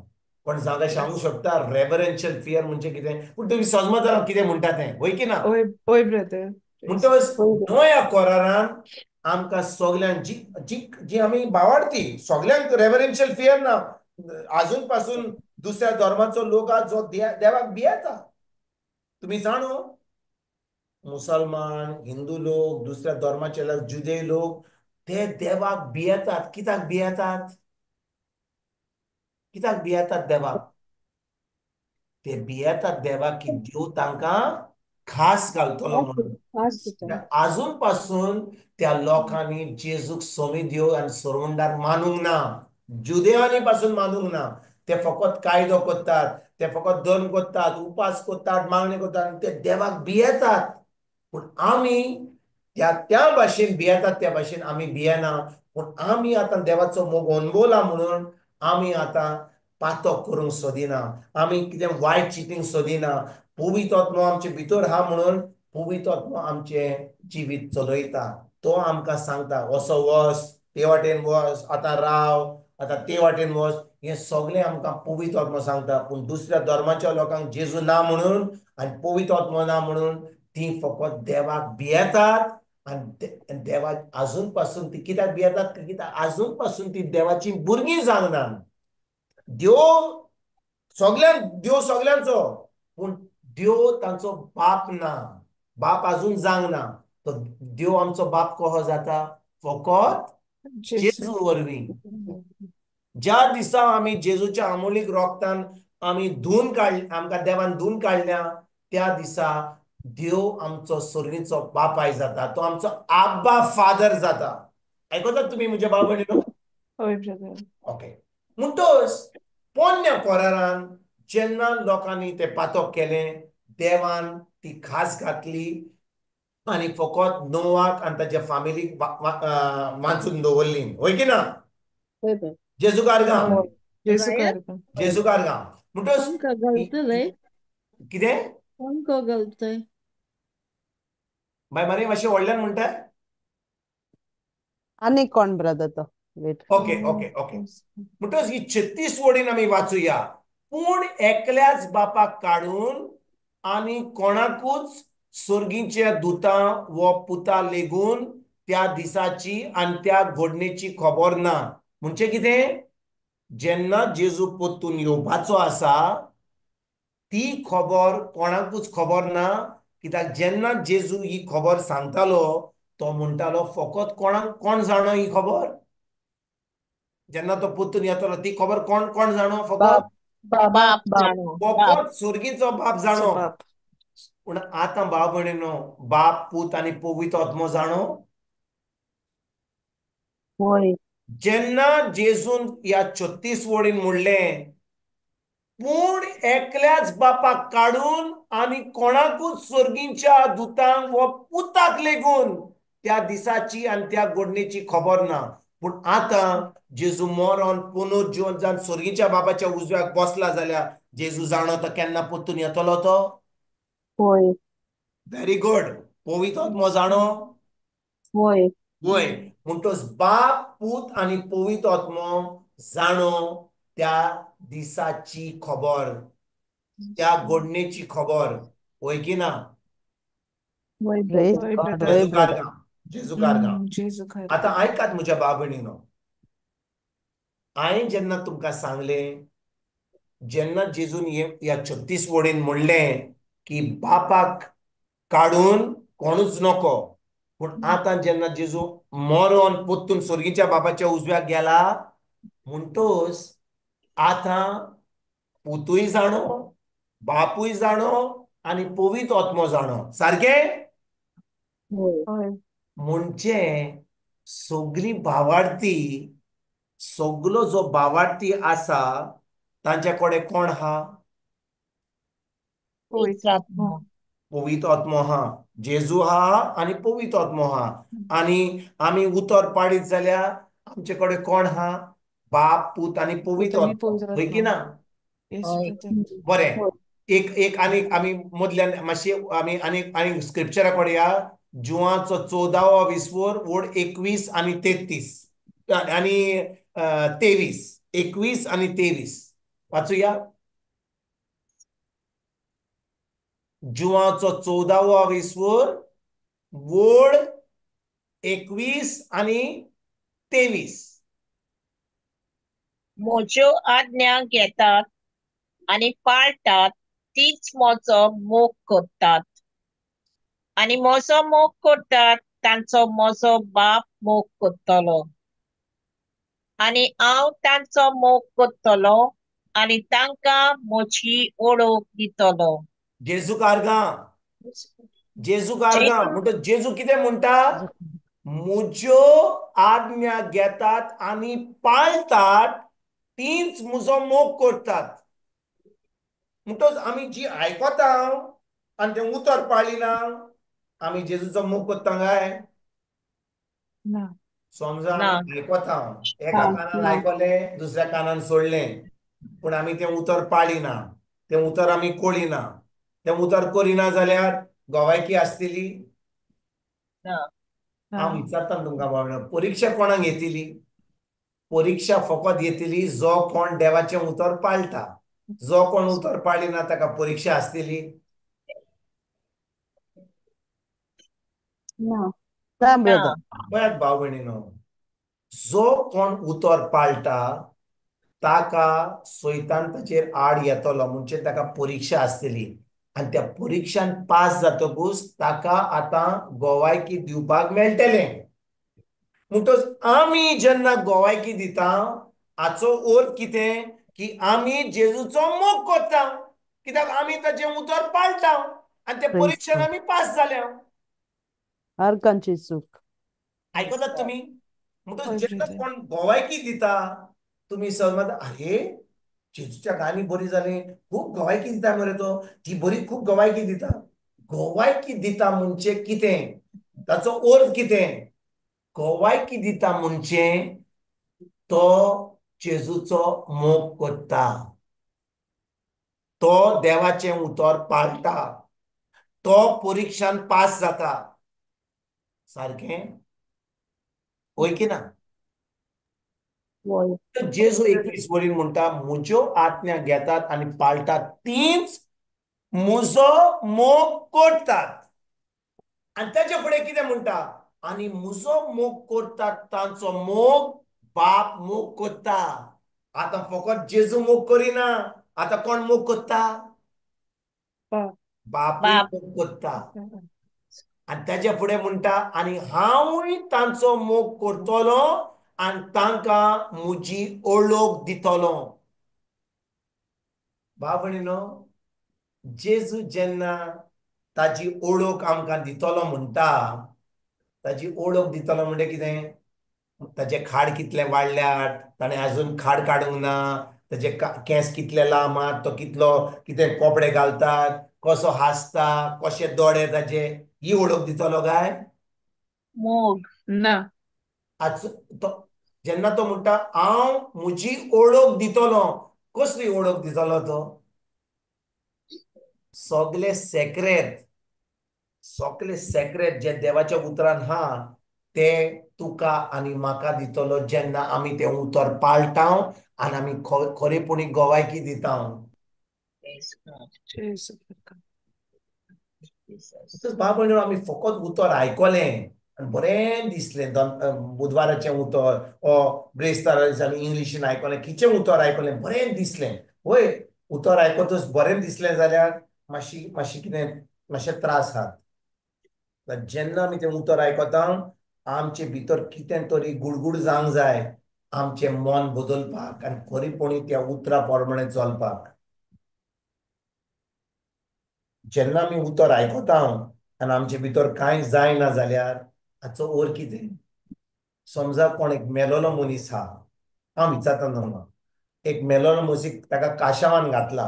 कोण सांगूंक शकता रेवरेन्शियल फियर म्हणजे कितें? पूण तुमी समजता कितें म्हणटा तें, वय की ना? हय ब्रदर. म्हणटकच नव्या कोरारान आमकां सगल्यांक जी जी जी आमी भावार्थी सगल्यांक रेवरेन्शियल फियर ना. आजून पासून दुसऱ्या धर्माचो लोक आहा जो देवाक भियेता. तुमी जाणो, मुसलमान, हिंदू लोक, दुसऱ्या धर्माचे लोक, जुदे लोक, ते देवाक भियेतात. कित्याक भियेतात? कित्याक भियेतात देवाक? ते भियेतात देवाक की देव तांकां खास घालतलो म्हणून. आजून पासून त्या लोकांनी जेजूक सोमी देव आनी सोरवंडार मानूंक ना, जुदेवांनी पासून मानूंक ना. ते फकत कायदो करतात, ते फकत धर्म करतात, उपास करतात, मागणी करतात आनी ते देवाक भियेतात. पूण आमी त्या त्या भाशेन भियेतात त्या भाशेन आमी भियेना. पूण आमी आतां देवाचो मोग अनुभवला म्हणून आमी आतां पातक करूंक सोदिना, आमी कितें वायट चिंतींक सोदिना. पवित्र आत्मो आमचे भितर आहा म्हणून पवित्र आत्मो आमचें जिवीत चलयता. तो आमकां सांगता असो वच, ते वाटेन वच, आतां राव, आतां ते वाटेन वच, हें सगळें आमकां पवित्र आत्मो सांगता. पूण दुसऱ्या धर्माच्या लोकांक जेजू ना म्हणून आनी पवित्र आत्मो ना म्हणून ती फकत देवाक भियेतात. आनी देवाक आजून पासून ती कित्याक भियेतात? कित्याक आजून पासून ती देवाची भुरगीं जावंक ना. देव सगल्यांक, देव सगल्यांचो, पूण देव तांचो बाप ना, बाप आजून जावंक ना. तो देव आमचो बाप कसो जाता? फकत जेजू वरवीं. ज्या दिसा आमी जेजूच्या आमोलीक रोगतान आमी धुवन काड, आमकां देवान धुवन काडल्या, त्या दिसा देव आमचो सर्गीचो बापाय जाता. तो आमचो आब्बा फादर जाता. आयकतात तुमी म्हज्या भाव भयणीनो? ओके. म्हणटच पोन्न्या कोरारान जेन्ना लोकांनी तें पातक केलें, देवान ती खास घातली आनी फकत नोवाक आनी ताच्या फामिलीक वांचून दवरली. वय की ना? जेजूकार गांव, जेजूकार गांव. म्हणटच कितें बाय मारी मातशें व्हडल्यान म्हणटा आनी कोण ब्रदर तो? Okay okay okay. म्हणटच ही 36 वडीन आमी वाचुया. पूण एकल्याच बापाक काडून आनी कोणाकूच सर्गीच्या दुतां वो पुता लेगून त्या दिसाची आनी त्या घडणेची खबर ना. म्हणजे कितें? जेन्ना जेजू परतून येवपाचो आसा ती खबर कोणाकूच खबर ना. कित्याक जेन्ना जेजू ही खबर सांगतालो तो म्हणटालो फकत कोणाक कोण जाणो ही खबर? जेन्ना तो परतून येतलो ती खबर कोण कोण जाणो? फकत बाप जाणो, फकत सर्गीचो बाप जाणो. पूण आतां भाव भयणीनो, बाप, पूत आनी पवित्र आत्मो जाणो? होय. जेन्ना जेजून ह्या 36 वडीन म्हणलें पूण एकल्याच बापाक काडून आनी कोणाकूच स्वर्गींच्या दुतांक व पुताक लेगून त्या दिसाची आनी त्या घडणेची खबर ना. पूण आतां जेजू मरोन पुनर्जिवन जावन स्वर्गीच्या बाबाच्या उजव्याक बसला जाल्यार जेजू जाणो तो केन्ना परतून येतलो तो? होय. Very good. पवित्र आत्मो जाणो? होय. वय. म्हणटच बाप, पूत आनी पवित्र आत्मो जाणो त्या दिसाची खबर, त्या घडणेची खबर. वय की ना? होय. Praise होय God. Brother. होय जेजू ब्रदर. कारगां, जेजू कारगां. जेजू आतां कारगां. आयकात म्हज्या भाव भयणीनो, हांवें जेन्ना तुमकां सांगलें, जेन्ना जेजून ह्या 36 वडीन म्हणलें की बापाक काडून कोणूच नको, पूण आतां जेन्ना जेजू मरोन परतून स्वर्गीच्या बाबाच्या उजव्याक गेला म्हणटच आतां पुतूय जाणो, बापूय जाणो आनी पवित्र आत्मो जाणो. सारकें? होय. होय. म्हणजे सगळी भावार्थी, सगलो जो भावार्थी आसा तांच्या कडेन कोण आहा? पवित्र पवित्र आत्मो. आत्मो. पवित्र आत्मो आहा. जेजू आहा आनी पवित्र आत्मो आहा. आनी आमी उतर पाडीत जाल्यार आमचे कडेन कोण आहा? बाप, पूत आनी पूत पवित्र आनी आत्मो. पवित्र हय की आत्मो. ना? येस हय. ब्रदर. बरें, होय. एक एक आनी आमी मदल्यान मातशें आमी आनी आनी स्क्रिप्चरा कडेन या. जुवाचो 14वो विस्वोर वड 21 आनी 33 आनी 23, 21 आनी 23 वाचुया. जुवाचो 14वो विस्वोर वड 21 आनी 23. म्हज्यो आज्ञा घेतात आनी पाळटात तीच म्हजो मोग करतात, आनी म्हजो मोग करतात तांचो म्हजो बाप मोग करतलो, आनी हांव तांचो मोग करतलो आनी तांकां म्हजी ओळख दितलो. जेजू कारगां, जेजू कारगां. म्हणटा जेजू कितें म्हणटा? म्हज्यो आज्ञा घेतात आनी पाळटात तीच म्हजो मोग करतात. म्हणटच आमी जी आयकता आनी तें उतर पाळिना, आमी जेजूचो मोग करता काय? ना. समजा ना. आमी आयकता, एका ना. कानान ना. आयकलें दुसऱ्या कानान सोडलें, पूण आमी तें उतर पाळिना, तें उतर आमी कळिना, तें उतर करिना जाल्यार गोवायकी आसतली? ना. हांव ना. विचारता तुमकां बाबा, परिक्षा कोणाक येतली? परिक्षा फकत येतली जो कोण देवाचें उतर पाळटा. जो कोण उतर पाळिना ताका परिक्षा आसतली? ना. ना ना. ब्रदर. पळयात भाव भयणीनो, जो कोण उतर पाळटा ताका सैतान ताचेर आड येतलो, म्हणजे ताका परिक्षा आसतली आनी त्या परिक्षान पास जातकूच ताका आतां गोवायकी दिवपाक मेळटलें. म्हणटच आमी जेन्ना गोवायकी दिता हाचो अर्थ कितें? की आमी जेजूचो मोग करता, कित्याक आमी ताचें उतर पाळटा आनी ते प्रेज परिक्षेन गॉड. आमी पास जाल्या. आर्गांची चूक. आयकतात तुमी? म्हणटच होय जेन्ना ब्रदर. कोण गोवायकी दिता तुमी समज अरे जेजूच्या गाणी बरी जाली, खूब गोवायकी दिता मरे तो, ती बरी खूब गोवायकी दिता. गोवायकी दिता म्हणजे कितें? ताचो अर्थ कितें? गोवायकी दिता म्हणजे तो जेजूचो मोग करता, तो देवाचें उतर पाळटा, तो परिक्षान पास जाता. सारकें? हय की ना? होय. जेजू 21 वरीन म्हणटा म्हज्यो आज्ञा घेतात आनी पाळटात तीच म्हजो मोग करतात. आनी ताचे फुडें कितें म्हणटा? आनी म्हजो मोग करतात तांचो मोग बाप मोग करता. आतां फकत जेजू मोग करिना, आतां कोण मोग करता? बाप. बापूय बाप. मोग करता. आनी ताच्या फुडें म्हणटा आनी हांवूय तांचो मोग करतलो आनी तांकां म्हजी ओळख दितलो. भाव भयणीनो, जेजू जेन्ना ताजी ओळख आमकां दितलो म्हणटा, ताजी ओळख दितलो म्हणजे कितें? ताजे खाड कितले वाडल्यात, ताणें अजून खाड काडूंक ना, ताजे केंस कितले लांब आहात, तो कितलो कितें कपडे घालतात, कसो हांसता, कशे दोळे ताजे, ही वळख दितलो काय? मोग ना. आज तो जेन्ना तो म्हणटा हांव म्हजी ओळख दितलो, कसली ओळख दितलो तो? सगळे सेक्रेत, सगळे सेक्रेत जे देवाच्या उतरान हा ते तुका आनी म्हाका दितलो जेन्ना आमी तें उतर पाळटा आनी आमी खरेपणी गोवायकी दिता. भाव भयणीनो, आमी फकत उतर आयकलें आनी बरें दिसलें, बुधवाराचें उतर ओ ब्रेस्तारा दिसांनी इंग्लिशीन आयकलें, किचें उतर आयकलें बरें दिसलें. वय उतर आयकतच बरें दिसलें जाल्यार मातशी मातशी कितें मातशे त्रास आहात. जेन्ना आमी तें उतर आयकता आमचे भितर कितें तरी गुडगुड जावंक जाय, आमचें मन बदलपाक आनी खरेपणी त्या उतरा प्रमाणे चलपाक. जेन्ना आमी उतर आयकता आनी आमचे भितर कांय जायना जाल्यार हाचो अर्थ कितें? समजा कोण एक मेलोलो मनीस आहा, हांव विचारता तुमकां, एक मेलोलो मनीस ताका काशावान घातला,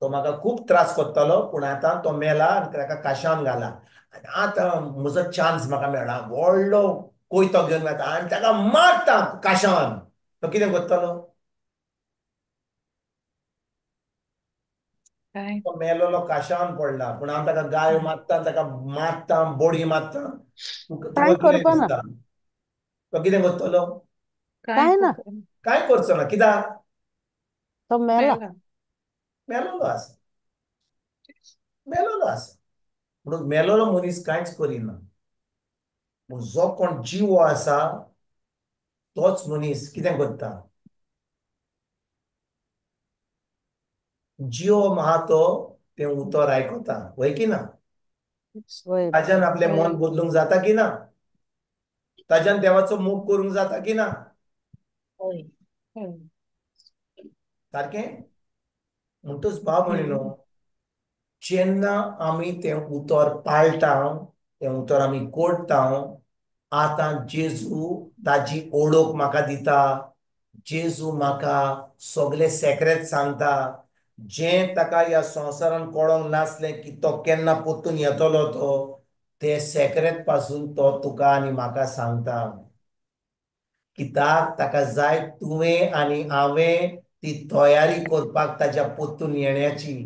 तो म्हाका खूब त्रास करतालो पूण आतां तो मेला आनी ताका काशावान घाला, आनी आतां म्हजो चान्स म्हाका मेळ्ळा, व्हडलो कोयतो घेवन वता आनी ताका मारता काशावान, तो कितें करतलो? तो मेलोलो काशावान पडला पूण हांव ताका गायो मारता, ताका मारता, बोडी मारता, तुका कितें दिसता? तो कितें करतलो? काय ना, काय करचो ना, कित्याक? तो मेला, मेलोलो आसा, मेलोलो आसा. म्हणून मेलोलो मनीस कांयच करिना. पूण जो कोण जिवो आसा तोच मनीस कितें करता? जिवो आहा तो तें उतर आयकता, वय की ना? ताज्यान आपलें मन बदलूंक जाता की ना? ताज्यान देवाचो मोग करूंक जाता की ना? सारकें? म्हणटच भाव भयणीनो, जेन्ना आमी तें उतर पाळटा, तें उतर आमी कोडटा, आतां जेजू ताजी ओळख म्हाका दिता, जेजू म्हाका सगळे सेक्रेत सांगता, जें ताका ह्या संवसारान कळोंक नासलें की तो केन्ना परतून येतलो, तो ते सेक्रेत पासून तो तुका आनी म्हाका सांगता. कित्याक ताका जाय तुवें आनी हांवें ती तयारी करपाक ताज्या परतून येण्याची.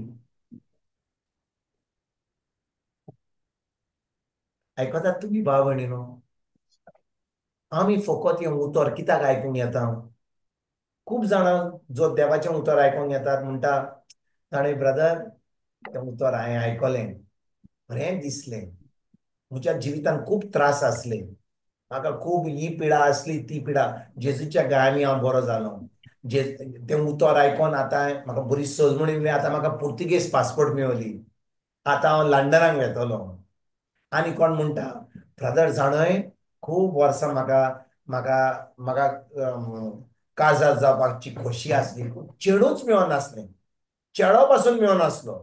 आयकतात तुमी भाव भयणीनो? आमी फकत हें उतर कित्याक आयकूंक येता? खूब जाणां जो देवाचें उतर आयकूंक येतात म्हणटा, ताणें ब्रदर तें उतर हांवें आयकलें, बरें दिसलें, म्हज्या जिवितान खूब त्रास आसले, म्हाका खूब ही पिडा आसली ती पिडा, जेजूच्या गायांनी हांव बरो जालो, जे तें उतर आयकोन आतां म्हाका बरी सजमणी मेळ्ळी, आतां म्हाका पुर्तुगेज पासपोर्ट मेवली, आतां हांव लंडनाक वेतलो. आनी कोण म्हणटा, ब्रदर जाणय खूब वर्सां म्हाका म्हाका म्हाका काजार जावपाची खोशी आसली, चेडूच मेळनासलें, चेडो पासून मेळनासलो,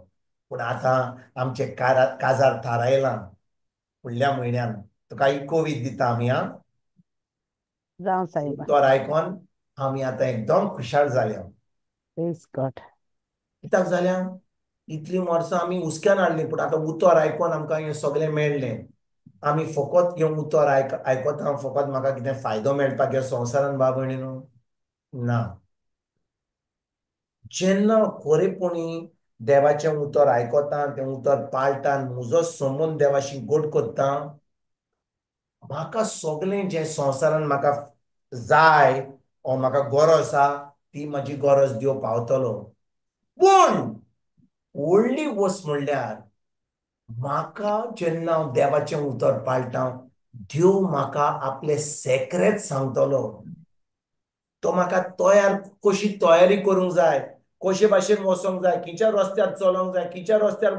पूण आतां आमचें काजार थारायलां फुडल्या म्हयन्यान, तुका कोवीद दिता आमी. हा जावं सायबा. उतर आयकोन आमी आतां एकदम खुशाल जाल्या. कित्याक जाल्या? इतलीं वर्सां आमी हुस्क्यान हाडलीं, पूण आतां उतर आयकोन आमकां हें सगळें मेळ्ळें. आमी फकत हें उतर आयकता, फकत म्हाका कितें फायदो मेळपाक ह्या संवसारान भाव भयणीनो ना. जेन्ना खरेपणी देवाचें उतर आयकता, तें उतर पाळटा, म्हजो संबंद देवाशी गोड करता, म्हाका सगळें जें संवसारान म्हाका जाय ओ म्हाका गरज आसा ती म्हजी गरज देव पावतलो. पूण व्हडली वस्त म्हणल्यार म्हाका जेन्ना हांव देवाचें उतर पाळटा, देव म्हाका आपले सेक्रेत सांगतलो, तो म्हाका तयार कशी तयारी करूंक जाय, कशे भाशेन वचोंक जाय, खंयच्या रस्त्यार चलोंक जाय, खंयच्या रस्त्यार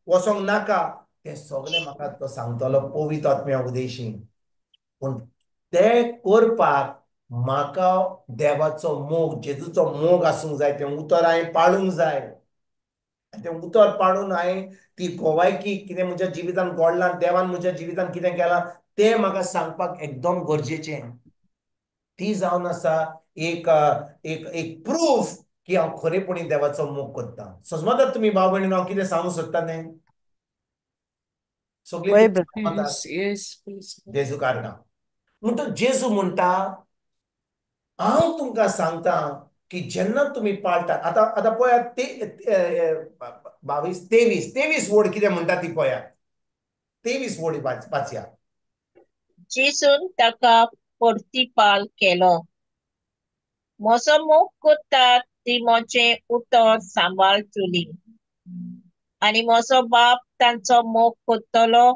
वचोंक नाका, तें सगळें म्हाका तो सांगतलो पवित्र आत्म्या उदेशी. पूण तें करपाक म्हाका देवाचो मोग, जेजूचो मोग आसूंक जाय, तें उतर हांवें पाळूंक जाय. तें उतर पाळून हांवें ती गोवायकी कितें म्हज्या जिवितान घडलां, देवान म्हज्या जिवितान कितें केलां तें म्हाका सांगपाक एकदम गरजेचें. ती जावन आसा एक एक एक प्रूफ की हांव खरेपणी देवाचो मोग करता. समजतात तुमी भाव भयणीन हांव कितें सांगूंक सोदता तें? सगळीं. जेजू कारणां म्हणटच जेजू म्हणटा हांव तुमकां सांगता की जेन्ना तुमी पाळटात. आतां आतां पळयात ते 22 23 23 वड कितें म्हणटा ती पळयात. 23 वोडी वाचया. जेजून ताका प्रतिपाल केलो, म्हजो मोग करतात ती म्हजें उतर सांबाळटली आनी म्हजो बाप तांचो मोग करतलो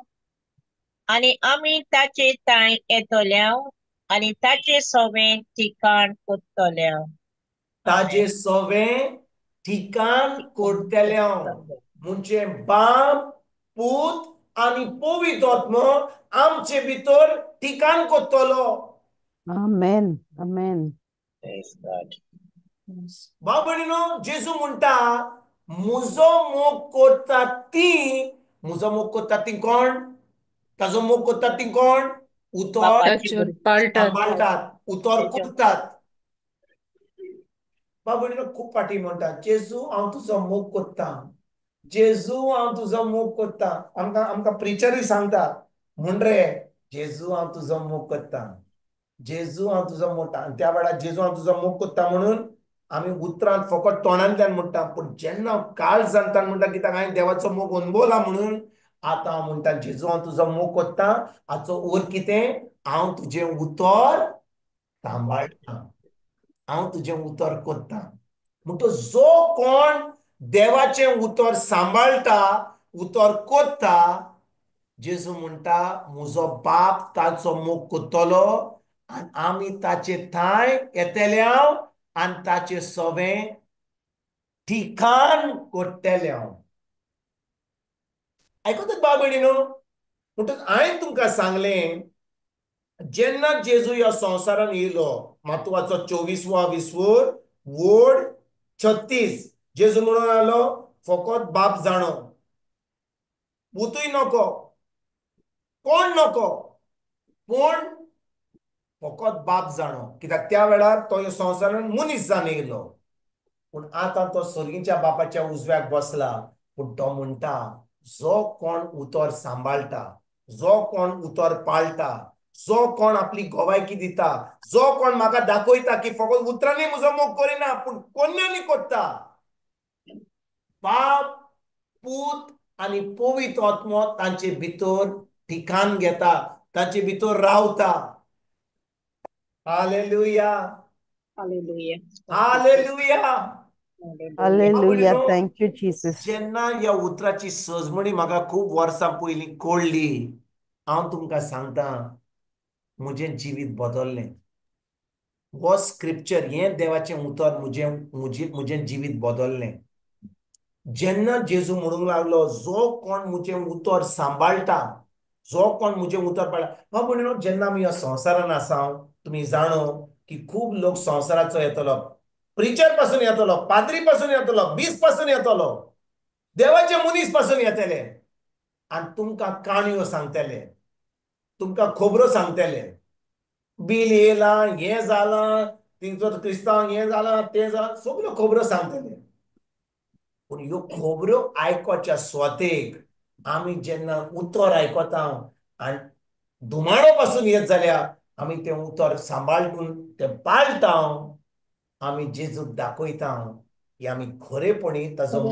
आनी आमी ताचे थांय येतल्या आनी ताचे सवें ठिकाण करतल्या. ताजे सवें ठिकाण करतल्या म्हणजे बाप पूत आनी पवित्र आत्मो आमचे भितर ठिकाण करतलो. आमेन आमेन. भाव भयणीनो, जेजू म्हणटा म्हजो मोग करता ती, म्हजो मोग करता ती कोण? ताजो मोग करता ती कोण? उतर सांबाळटात, उतर करतात. भाव भयणीनो, खूब फाटी म्हणटा जेजू हांव तुजो मोग करता, जेजू हांव तुजो मोग करता. आमकां आमकां प्रिचरूय सांगता म्हण रे जेजू हांव तुजो मोग करता, जेजू हांव तुजो मोग. आनी त्या वेळार जेजू हांव तुजो मोग करता म्हणून आमी उतरांत फकत तोंडांतल्यान म्हणटा, पूण जेन्ना काळजांतल्यान म्हणटा कित्याक हांवें देवाचो मोग अणभवला म्हणून आतां हांव म्हणटा जेजू हांव तुजो मोग करता. हाचो अर्थ कितें? हांव तुजें उतर सांबाळटा, हांव तुजें उतर करता. म्हणटच जो कोण देवाचें उतर सांबाळटा, उतर करता, जेजू म्हणटा म्हजो बाप ताचो मोग करतलो आनी आमी ताचे थांय येतले आनी ताचे सवें ठिकाण करतले. आयकतात भाव भयणीनो? म्हणटच हांवें तुमकां सांगलें जेन्ना जेजू ह्या संवसारान येयलो, मातुवाचो 24वो विस्वोर वोड 36, जेजू म्हणून आलो फकत बाप जाणो, पुतूय नको, कोण नको, पूण फकत बाप जाणो. कित्याक त्या वेळार तो ह्या संवसारान मनीस जावन येयलो, पूण आतां तो सर्गीच्या बापाच्या उजव्याक बसला. पूण तो म्हणटा जो कोण उतर सांबाळटा, जो कोण उतर पाळटा, जो कोण आपली गवायकी दिता, जो कोण म्हाका दाखयता की फकत उतरांनी म्हजो मोग करिना पूण कोन्यांनी करता, बाप पूत आनी पवित्र आत्मो तांचे भितर ठिकाण घेता, तांचे भितर रावता. Hallelujah, hallelujah, hallelujah, hallelujah. Thank you Jesus. जेन्ना ह्या उतराची सजमणी म्हाका खूब वर्सां पयलीं कळ्ळी, हांव तुमकां सांगता म्हजें जिवीत बदल्लें. हो स्क्रिप्चर, हें देवाचें उतर म्हजें म्हजें म्हजें जिवीत बदल्लें. जेन्ना जेजू म्हणूंक लागलो जो कोण म्हजें उतर सांबाळटा, जो कोण म्हजें उतर पाळटा. भाव भयणीनो, जेन्ना आमी ह्या संवसारान आसा, तुमी जाणो की खूब लोक संवसाराचो येतलो, प्रिचर पासून येतलो, पाद्री पासून येतलो, बीस पासून येतलो, देवाचे मनीस पासून येतले आनी तुमकां काणयो सांगतले, तुमकां खबरो सांगतले, बील येयलां, हें जालां, तिचो क्रिस्तांव हें जालां, तें जालां, सगल्यो खबरो सांगतले. पूण ह्यो खबरो आयकोच्या स्वतेक आमी जेन्ना उतर आयकता आनी धुमाडो पासून येत जाल्यार आमी तें उतर सांबाळून तें पाळटा, आमी जेजूक दाखयता की आमी खरेपणी ताजो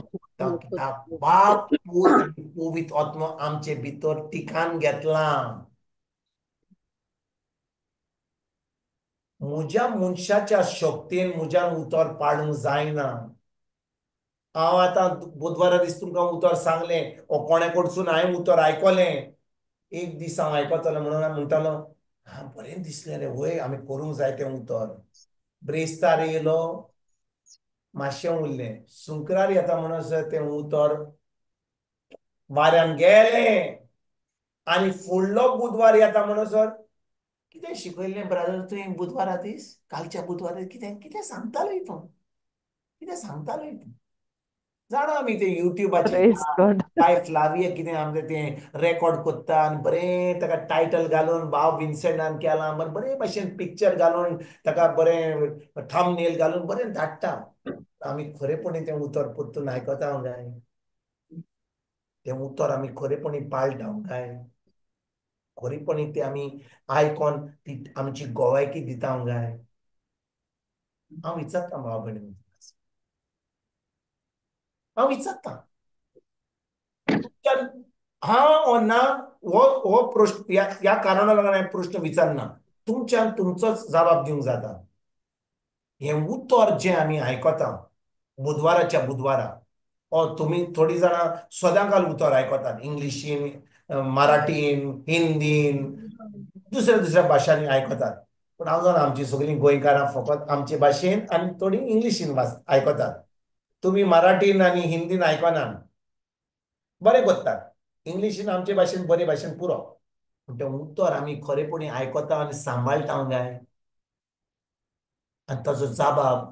बाप पूत आनी पवित्र आत्मो आमचे भितर ठिकाण घेतलां. म्हज्या मनशाच्या शक्तीन म्हज्यान उतर पाडूंक जायना. हांव आतां बुधवारा दीस तुमकां उतर सांगलें, ओ कोणे कडसून हांवें उतर आयकलें, एक दीस हांव आयकतलो म्हणून हांव म्हणटालो हां बरें दिसलें रे, वय आमी करूंक जाय तें उतर. ब्रेस्तार येयलो, मातशें उरलें, सुंकरार येता म्हणसर तें उतर वाऱ्यान गेलें. आनी फुडलो बुधवार येता म्हणसर कितें शिकयल्लें ब्रादर तुवें बुधवारा दीस, कालच्या बुधवारा कितें कितें सांगतालो तूं, कितें सांगतालो तूं, जाणा आमी ते युट्यूबाचेर प्रेज गॉड. बाय फ्लाविया कितें आमचें तें रेकॉर्ड कोत्ता आनी बरें ताका टायटल घालून भाव विन्सेंटान केलां बरें बरे भाशेन पिक्चर घालून ताका बरें थंबनेल घालून बरें धाडटा. आमी खरेपणी तें उतर परतून आयकता काय? तें उतर आमी खरेपणी पाळटा काय? खरेपणी तें आमी आयकोन ती आमची गोवायकी दिता काय? हांव विचारता भाव भयणी, हांव विचारता हांव ओ ना हो हो प्रश्न ह्या कारणाक लागून हांवें प्रश्न विचारना. तुमच्यान तुमचोच जबाब दिवंक जाता. हें उतर जें आमी आयकता बुधवाराच्या बुधवारा, ओ तुमी थोडीं जाणां सदांकाल उतर आयकतात इंग्लिशीन, मराठीन, हिंदीन, दुसऱ्या दुसऱ्या भाशांनी आयकतात. पूण हांव जाणा आमची सगळीं गोंयकारां फकत आमचे भाशेन आनी थोडीं इंग्लिशीन आयकतात. तुमी मराठीन आनी हिंदीन आयकनात, बरें करतात. इंग्लिशीन आमचे भाशेन बरे भाशेन पुरो. पूण तें उतर आमी खरेपणी आयकता आनी सांबाळटा काय? आनी ताचो जबाब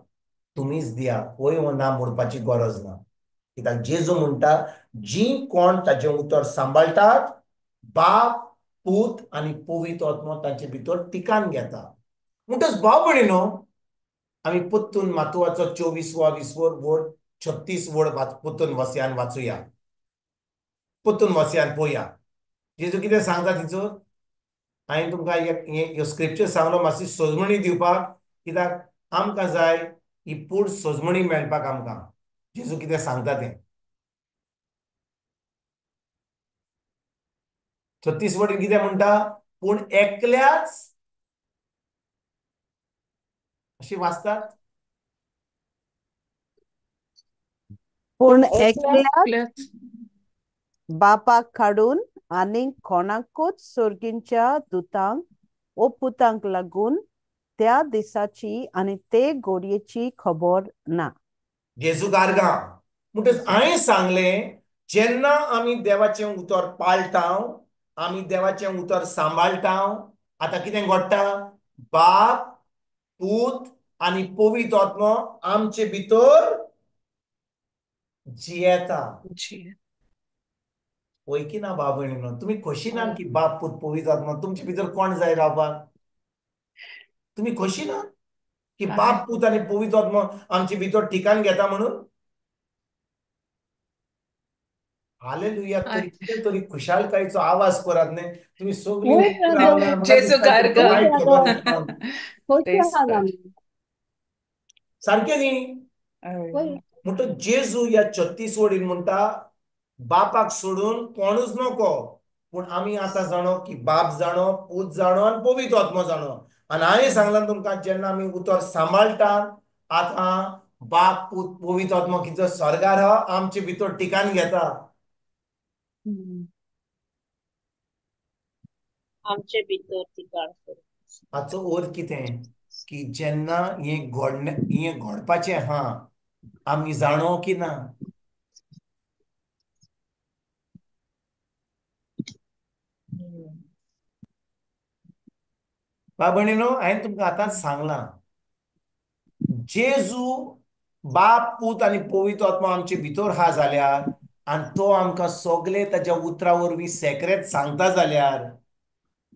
तुमीच दिया, हय वो ना म्हणपाची गरज ना. कित्याक जेजू म्हणटा जी कोण ताचें उतर सांबाळटात बाप पूत आनी पवित्र आत्मो तांचे भितर टिकान घेता. म्हणटच भाव भयणीनो आमी परतून मातुवाचो 24 वा 20 वड 36 वड परतून वसयान वाचुया, परतून वसयान पळोवया जेजू कितें सांगता तिचो. हांवें तुमकां ह्यो स्क्रिप्चर सांगलो मातशी सजमणी दिवपाक, कित्याक आमकां जाय ही पूर्ण सजमणी मेळपाक आमकां जेजू कितें सांगता तें. 36 वडीन कितें म्हणटा, पूण एकल्याच अशी वाचतात, पूण एकल्याच बापाक काडून आनी कोणाकूच सर्गींच्या दुतांक ओ पुतांक लागून त्या दिसाची आनी ते घडयेची खबर ना. जेजू गारगां. म्हणटच हांवें सांगलें जेन्ना आमी देवाचें उतर पाळटा, आमी देवाचें उतर सांबाळटा, आतां कितें घडटा? बाप पूत आनी पवित्र आत्मो आमचे भितर जियेता. वय की ना भाव भयणीनो? तुमी खोशी ना की बाप पूत पवित्र आत्मो तुमचे भितर कोण जाय रावपाक? तुमी खोशी ना की बाप पूत आनी पवित्र आत्मो आमचे भितर ठिकाण घेता म्हणून? हालेलुया. तरी कितें तरी खुशालकायेचो आवाज करात न्ही तुमी सगळीं. सारकें न्ही? म्हणटच जेजू ह्या 36 वडीन म्हणटा बापाक सोडून कोणूच नको. पूण आमी आतां जाणो की बाप जाणो, पूत जाणो आनी पवित्र आत्मो जाणो. आनी हांवें सांगलां तुमकां जेन्ना आमी उतर सांबाळटात आतां बाप पूत पवित्र आत्मो कितें स्वर्गार आहा आमचे भितर ठिकाण घेता. आमचे भितर ठिकाण. हाचो अर्थ कितें की जेन्ना हें घडणे हें घडपाचें आहा आमी जाणो की ना? बाबणीनो हांवें तुमकां आतांच सांगलां जेजू बाप पूत आनी पवित्र आत्मो आमचे भितर आहा जाल्यार आनी तो आमकां सगळे ताच्या उतरा वरवीं सेक्रेत सांगता जाल्यार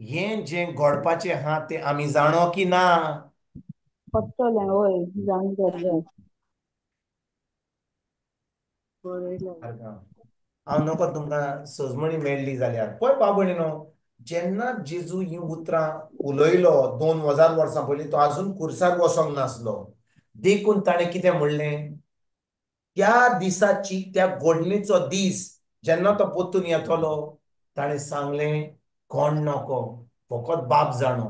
हें जें घडपाचें आहा तें आमी जाणो की ना? पडटलें हय, जाणूंक जाय. हांव नको तुमकां सजमणी मेळ्ळी जाल्यार. पळय भाव भयणीनो जेन्ना जेजू हीं उतरां उलयलो 2000 वर्सां पयलीं तो आजून कुर्सार वचोंक नासलो. देखून ताणें कितें म्हणलें, त्या दिसाची त्या घडणेचो दीस जेन्ना तो परतून येतलो ताणें सांगलें कोण नको, फकत बाप जाणो.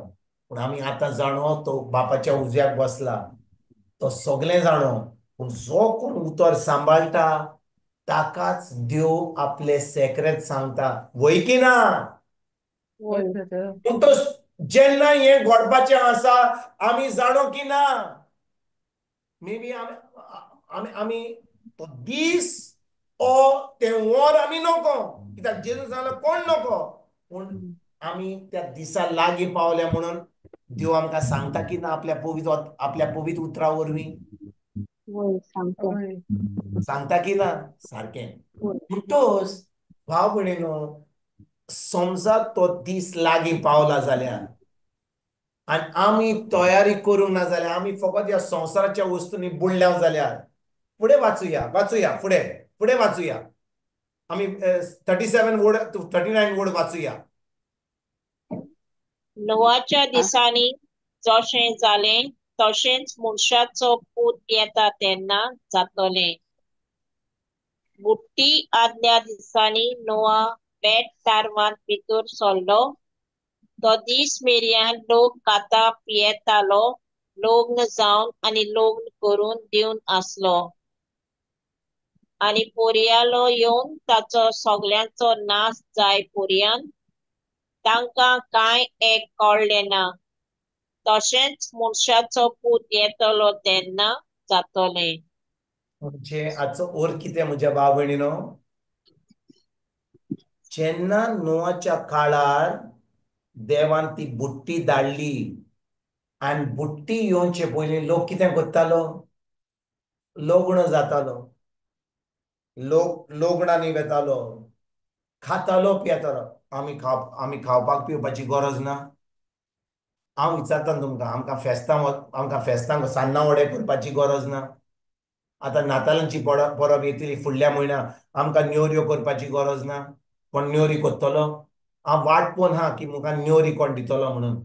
पूण आमी आतां जाणो तो बापाच्या उजव्याक बसला, तो सगळें जाणो. पूण जो कोण उतर सांबाळटा ताकाच देव आपले सेक्रेत सांगता. वय की ना? पूण तो जेन्ना हें घडपाचें आसा आमी जाणो की ना? मे बी आमी आमी तो दीस ओ तें वर आमी नको, कित्याक जेजू सांगला कोण नको. पूण आमी त्या दिसा लागीं पावल्या म्हणून देव आमकां सांगता की ना आपल्या पवित्र उतरा वरवीं. वय सामकें. हय. सांगता की ना सारकें. वय. म्हणटोच भाव भयणीनो, समजा तो दीस लागीं पावला जाल्यार आनी आमी तयारी करूंक ना जाल्यार, आमी फकत ह्या संवसाराच्या वस्तूंनी बुडल्या जाल्यार, फुडें वाचुया, वाचुया, फुडें फुडें वाचुया आमी 37 वर्ड 39 वर्ड वाचुया. नोवाच्या दिसांनी जशें जालें तशेंच मनशाचो पूत येता तेन्ना जातलें. बुट्टी आदल्या दिसांनी नोआ बेट तारवांत भितर सरलो. तो दीस मेरेन लोक खाता पियेतालो, लग्न जावन आनी लग्न करून दिवन आसलो. आनी पोरयालो येवन ताचो सगल्यांचो नाश जाय पर्यंत तांकां कांय एक कळ्ळें ना. तशेंच मनशाचो पूत येतलो तेन्ना जातलें. म्हणजे आजचो अर्थ कितें म्हज्या भाव भयणीनो, जेन्ना नोआच्या काळार देवान ती बुट्टी धाडली आनी बुट्टी येवचे पयलीं लोक कितें करतालो? लग्न जातालो, लोक लग्नांनी वेतालो, खातालो पियेतालो. आमी खावपाक पिवपाची गरज ना. हांव विचारता तुमकां, आमकां फेस्तां, आमकां फेस्तांक सान्नां वडे करपाची गरज ना. आतां नातालांची परब येतली फुडल्या म्हयन्या, आमकां न्योऱ्यो करपाची गरज ना. कोण न्योरी करतलो? हांव वाट पळोवन आहा की म्हाका न्योरी कोण दितलो म्हणून.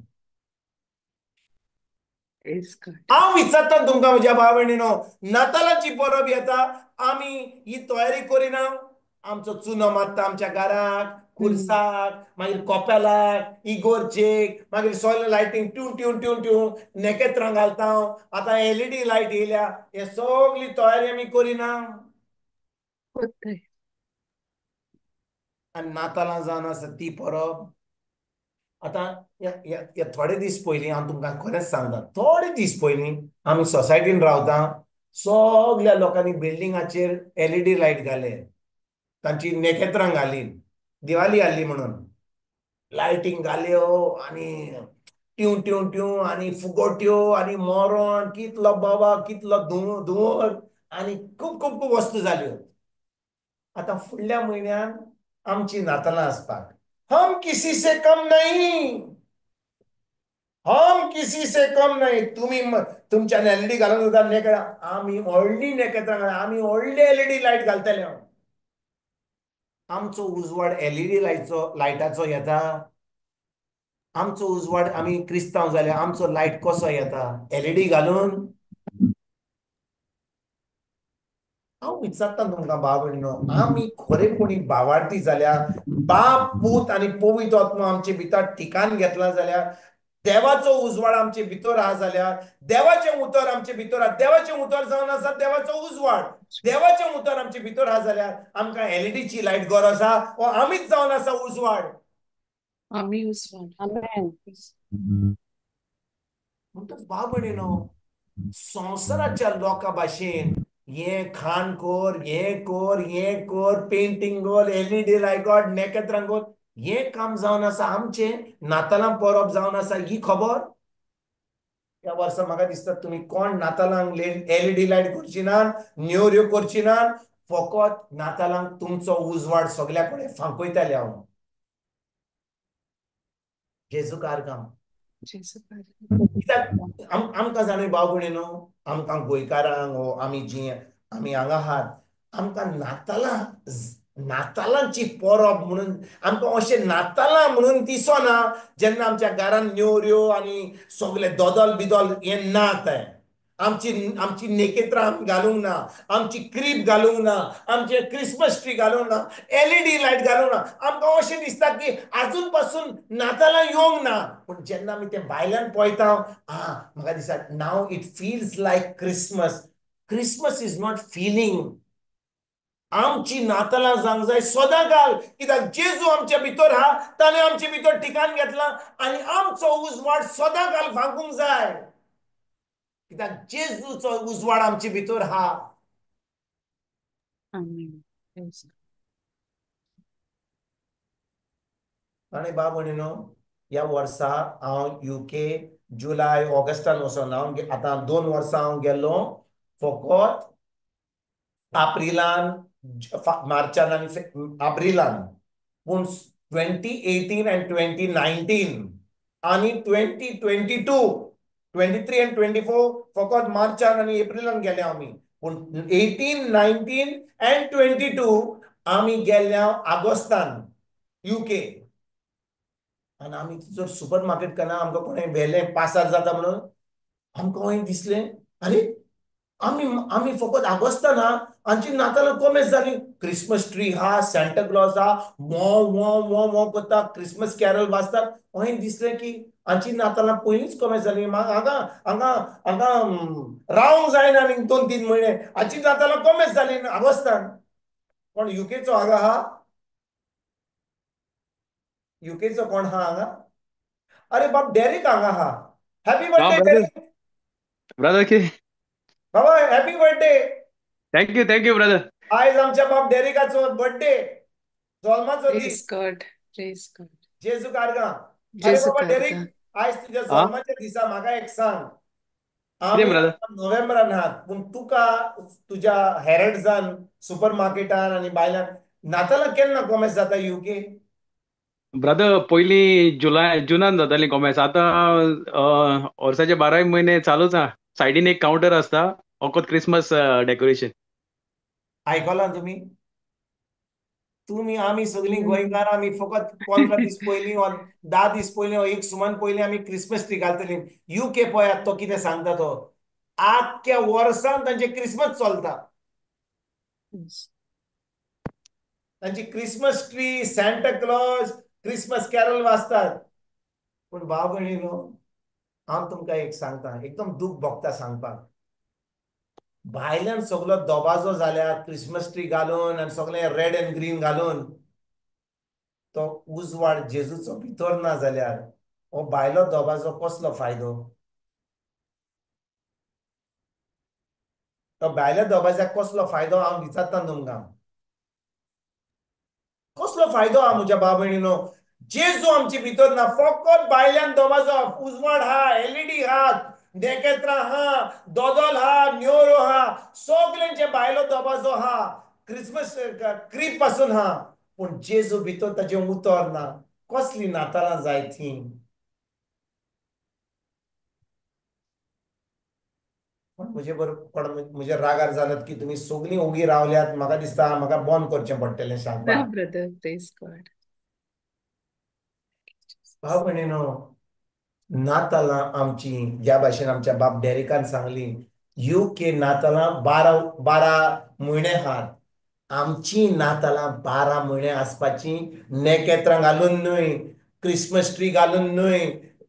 हांव विचारता तुमकां म्हज्या भाव भयणीनो, नातालांची परब येता, आमी ही तयारी करिना. आमचो चुनो मारता आमच्या घराक, खुर्साक, मागीर कोपेलाक, इगोर्जेक, मागीर सोयलो lighting tune tune tune tune नेकेत्रां घालता. आतां एलईडी लायट येयल्या, हे सगली तयारी आमी करिना. आनी नातालां जावन आसा ती परब. आतां ह्या थोडे दीस पयलीं हांव तुमकां खरेंच सांगता, थोडे दीस पयलीं आमी सोसायटीन रावता, सगल्या लोकांनी बिल्डिंगाचेर एलईडी लायट घाले, तांची नेकेत्रां घाली, दिवाली आसली म्हणून लायटींग घाल्यो आनी ट्यूं ट्यूं ट्यूं आनी फुगोट्यो आनी मरण, कितलो बाबा कितलो धुंवर आनी खूब खूब खूब वस्तू जाल्यो. आतां फुडल्या म्हयन्यान आमची नातालां आसपाक. हम किसी से कम नहीं, हम किसी से कम नहीं. तुमी तुमच्यान एलईडी घालून सुद्दां नेकेत्रां, आमी व्हडली नेकेत्रां घाल, आमी व्हडली एलईडी लायट घालतले. आमचो उजवाड एलईडी लायटचो लायटाचो येता. आमचो उजवाड, आमी क्रिस्तांव जाल्यार आमचो लायट कसो येता? एलईडी घालून. हांव विचारता तुमकां भाव भयणीनो, आमी खरेपणी भावार्थी जाल्यार, बाप पूत आनी पवित्र आत्मो आमचे भितर ठिकाण घेतला जाल्यार, देवाचो उजवाड आमचे भितर आहा जाल्यार, देवाचें उतर आमचे भितर आहा, देवाचें उतर जावन आसा देवाचो उजवाड, देवाचें उतर आमचे भितर आहा जाल्यार आमकां एलईडीची लायट गरज आहा वो आमीच जावन आसा उजवाड. आमी उजवाड. आमेन. म्हणटच भाव भयणीनो, संवसाराच्या लोकां भाशेन हें खाण कर, हें कर, हें कर, पेंटींग कर, एलईडी लायट कर, नेकेत्रां कर, हें काम जावन आसा आमचें. नातालां परब जावन आसा ही खबर. ह्या वर्सा म्हाका दिसता तुमी कोण नातालांक एलईडी लायट करची ना, न्योऱ्यो करची ना, फकत नातालांक तुमचो उजवाड सगल्या कडेन फांकयतले हांव. जेजू कारगांव. कित्याक आमकां जाणा भाव भयणीनो, आमकां गोंयकारांक हो आमी जी आमी हांगा आहात, आमकां नातालां नातालांची परब म्हणून आमकां अशें नातालां म्हणून दिसना जेन्ना आमच्या घरान न्योऱ्यो आनी सगळे दोदोल बिदोल हें ना. तें आमची आमची नेकेत्रां आमी घालूंक ना, आमची क्रीब घालूंक ना, आमचे क्रिसमस ट्री घालूंक ना, एलईडी लायट घालूंक ना. आमकां अशें दिसता की आजून पासून नातालां येवंक ना. पूण जेन्ना आमी तें भायल्यान पळयता, आं म्हाका दिसता now it feels like Christmas. Christmas is not feeling. आमची नातालां जावंक जाय सदां काल, कित्याक जेजू आमच्या भितर आहा, ताणें आमचे भितर ठिकाण घेतलां आनी आमचो उजवाड सदां काल फांकूंक जाय, कित्याक जेजूचो उजवाड आमचे भितर आहा. आनी बाब भयणीनो, ह्या वर्सा हांव युके जुलय ऑगस्टान वचोन, हांव आतां 2 वर्सां हांव गेल्लो, फकत एप्रिलान, मार्चान आनी एप्रिलान. पूण 2018 आनी 2019 आनी 2022, 23 आनी 24 फकत मार्चान आनी एप्रिलान गेले आमी. पूण 18, 19 आनी 22 आमी गेल्ले आगोस्तान UK. आनी आमी जर सुपर मार्केट करना आमकां कोणें व्हेलें पासार जाता म्हणून आमकां खंय दिसलें अरे आमी आमी फकत आगोस्तान हा, आमची नातालां कोमेस जाली. क्रिसमस ट्री हा, सांता क्लॉज हा, वो वो वो वो करता, क्रिसमस कॅरल वाजतात. खंय दिसलें की आमची नातालां पयलींच कोमेस जाली. हांगा हांगा हांगा रावंक जायना आनी 2-3 म्हयने आमची नातालां कोमेस जाली आगोस्तान. कोण युकेचो हांगा हा? युकेचो कोण हा हांगा? अरे बाब डेरिक हांगा हा. Happy birthday Derek. Brother की बाबा happy birthday. Thank you, thank you brother. आयज आमच्या बाब डेरिकाचो बर्थडे, जल्माचो दीस. God, praise God. जेजू कारगां. अरे बाबा डेरिक, आयज तुज्या जल्माच्या दिसा म्हाका एक सांग, आमी नोव्हेंबरान आहात, पूण तुका तुज्या हेरड्सान सुपर मार्केटान आनी बायलान नातालां केन्ना कोमेस जाता युके? ब्रदर पयलीं जुलाय जुनान जाताली कोमेस, आतां वर्साचे 12 म्हयने चालूच आहा. सायडीन एक कावंटर आसता फकत क्रिसमस डेकोरेशन. आयकलां तुमी? तुमी आमी सगळीं गोंयकार आमी फकत 15 दीस पयलीं वा 10 दीस पयलीं वा एक सुमान पयलीं आमी क्रिसमस ट्री घालतलीं. युके पळयात तो कितें सांगता तो, आख्ख्या वर्सान तांचे क्रिसमस चलता. तांची Christmas tree, Santa Claus, Christmas carol वाजतात. पूण भाव भयणीनो, हांव तुमकां एक सांगता, एकदम दूख भोगता सांगपाक. भायल्यान सगलो दबाजो जाल्यार क्रिसमस ट्री घालून आनी सगळें रेड एंड ग्रीन घालून तो उजवाड जेजूचो भितर ना जाल्यार हो भायलो दबाजो कसलो फायदो? तो भायल्या दबाज्याक कसलो फायदो हांव विचारता तुमकां, कसलो फायदो आहा म्हज्या भाव भयणीनो? जेजू आमचे भितर ना, फकत भायल्यान दबाजो, उजवाड हा, एलईडी हा, नेकेत्रां हा, दोदोल हा, न्योरो हा, सगल्यांचे भायलो दबाजो हा, क्रिसमस क्रीप पासून हा, पूण जेजू भितर ताचें उतर ना. कसली नातालां जाय ती? पण म्हजे बरोबर म्हज्या रागार जाल्यात की तुमी सगळीं ओगी रावल्यात, म्हाका दिसता म्हाका बंद करचें पडटलें सांगपाक. भाव भयणीनो, नातालां आमची ज्या भाशेन आमच्या बाप डेरिकान सांगली, युके नातालां 12 म्हयने आहात. आमची नातालां 12 म्हयने आसपाची, नेकेत्रां घालून न्हय, क्रिसमस ट्री घालून न्हय,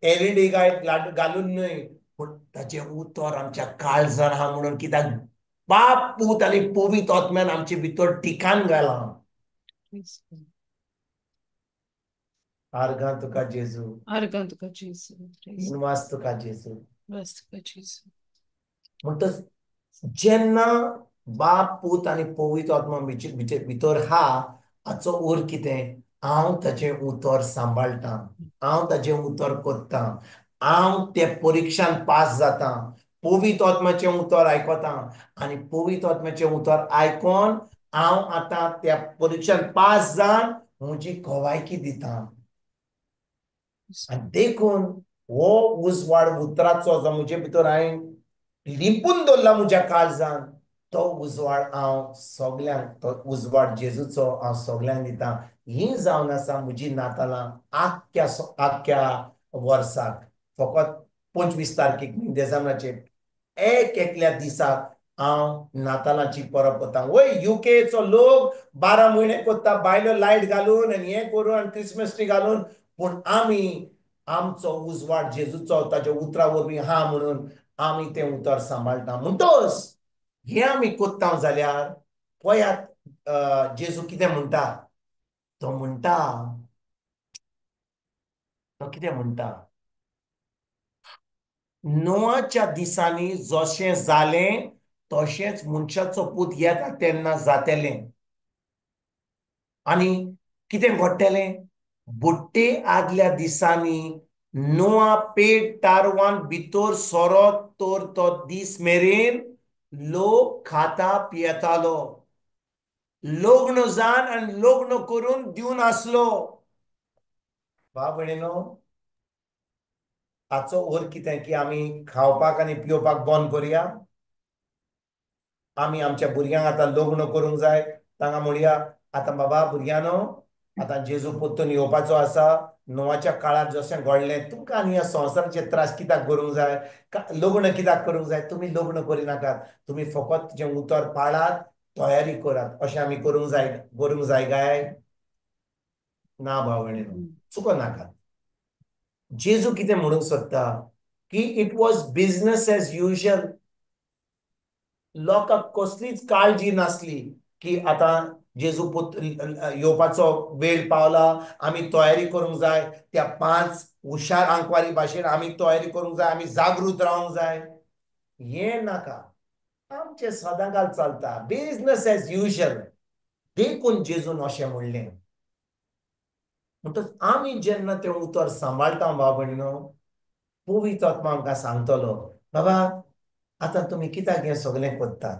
एलईडी घालून न्हय, पूण ताचें उतर आमच्या काळजान आहा म्हणून कित्याक बाप पूत आनी पवित्र आत्म्यान आमचे भितर ठिकाण घालां. आर्गां तुका जेजू, आर्गां तुका जेजू, वास तुका जेजू, वास तुका जेजू. म्हणटच जेन्ना बाप पूत आनी पवित्र आत्मा भितर हा, हाचो उर कितें? हांव ताचें उतर सांबाळटा, हांव ताचें उतर करता, हांव ते परिक्षान पास जाता, पवित्र आत्म्याचें उतर आयकता आनी पवित्र आत्म्याचें उतर आयकोन हांव आतां त्या परिक्षान पास जावन म्हजी गवायकी दिता. आनी देखून हो उजवाड उतराचो जो म्हजे भितर हांवें लिंपून दवरला म्हज्या काळजान, तो उजवाड हांव सगल्यांक, तो उजवाड जेजूचो हांव सगल्यांक दिता. ही जावन आसा म्हजी नातालां आख्ख्या आख्ख्या वर्साक. फकत 25 तारखेक न्ही, देजामनाचे एक एकल्या दिसाक हांव नातालांची परब करता. वय युकेचो लोक 12 म्हयने करता, बायलो लायट घालून आनी हें करून आनी क्रिसमस ट्री घालून, पूण आमी आमचो उजवाड जेजूचो ताच्या उतरा वरवीं आहा म्हणून आमी तें उतर सांबाळटा. म्हणटच हें आमी करता जाल्यार पळयात जेजू कितें म्हणटा. तो म्हणटा, तो कितें म्हणटा, नोआच्या दिसांनी जशें जालें तशेंच मनशाचो पूत येता तेन्ना जातलें. आनी कितें घडटलें? बुट्टे आदल्या दिसांनी नोआ पेट तारवान भितर सोरत तर तो दीस मेरेन लोक खाता पियेतालो, लग्न जावन आनी लग्न करून दिवन आसलो. भाव भयणीनो, हाचो अर्थ कितें की आमी खावपाक आनी पिवपाक बंद करुया? आमी आमच्या भुरग्यांक आतां लग्न करूंक जाय, तांकां म्हणया आतां बाबा भुरग्यांनो, आतां जेजू परतून येवपाचो आसा, नोवाच्या काळार जशें घडलें तुमकां आनी ह्या संवसाराचे त्रास कित्याक करूंक जाय, लग्न कित्याक करूंक जाय, तुमी लग्न करिनाकात, तुमी फकत जें उतर पाळात, तयारी करात. अशें आमी करूंक जाय, करूंक जाय काय ना? भाव भयणीनो, चुको नाकात. जेजू कितें म्हणूंक सोदता की it was business as usual. लोकांक कसलीच काळजी नासली की आतां जेजू येवपाचो वेळ पावला, आमी तयारी करूंक जाय. त्या 5 हुशार आंकवारी भाशेन आमी तयारी करूंक जाय, आमी जागृत रावंक जाय. हें नाका, आमचें सदांकाल चलता, बिजनस एज युजल. देखून जेजून अशें म्हणलें. म्हणटच आमी जेन्ना तें उतर सांबाळटा भाव भयणीनो, पवित्र आत्मा आमकां सांगतलो, बाबा आतां तुमी कित्याक हें सगळें करतात,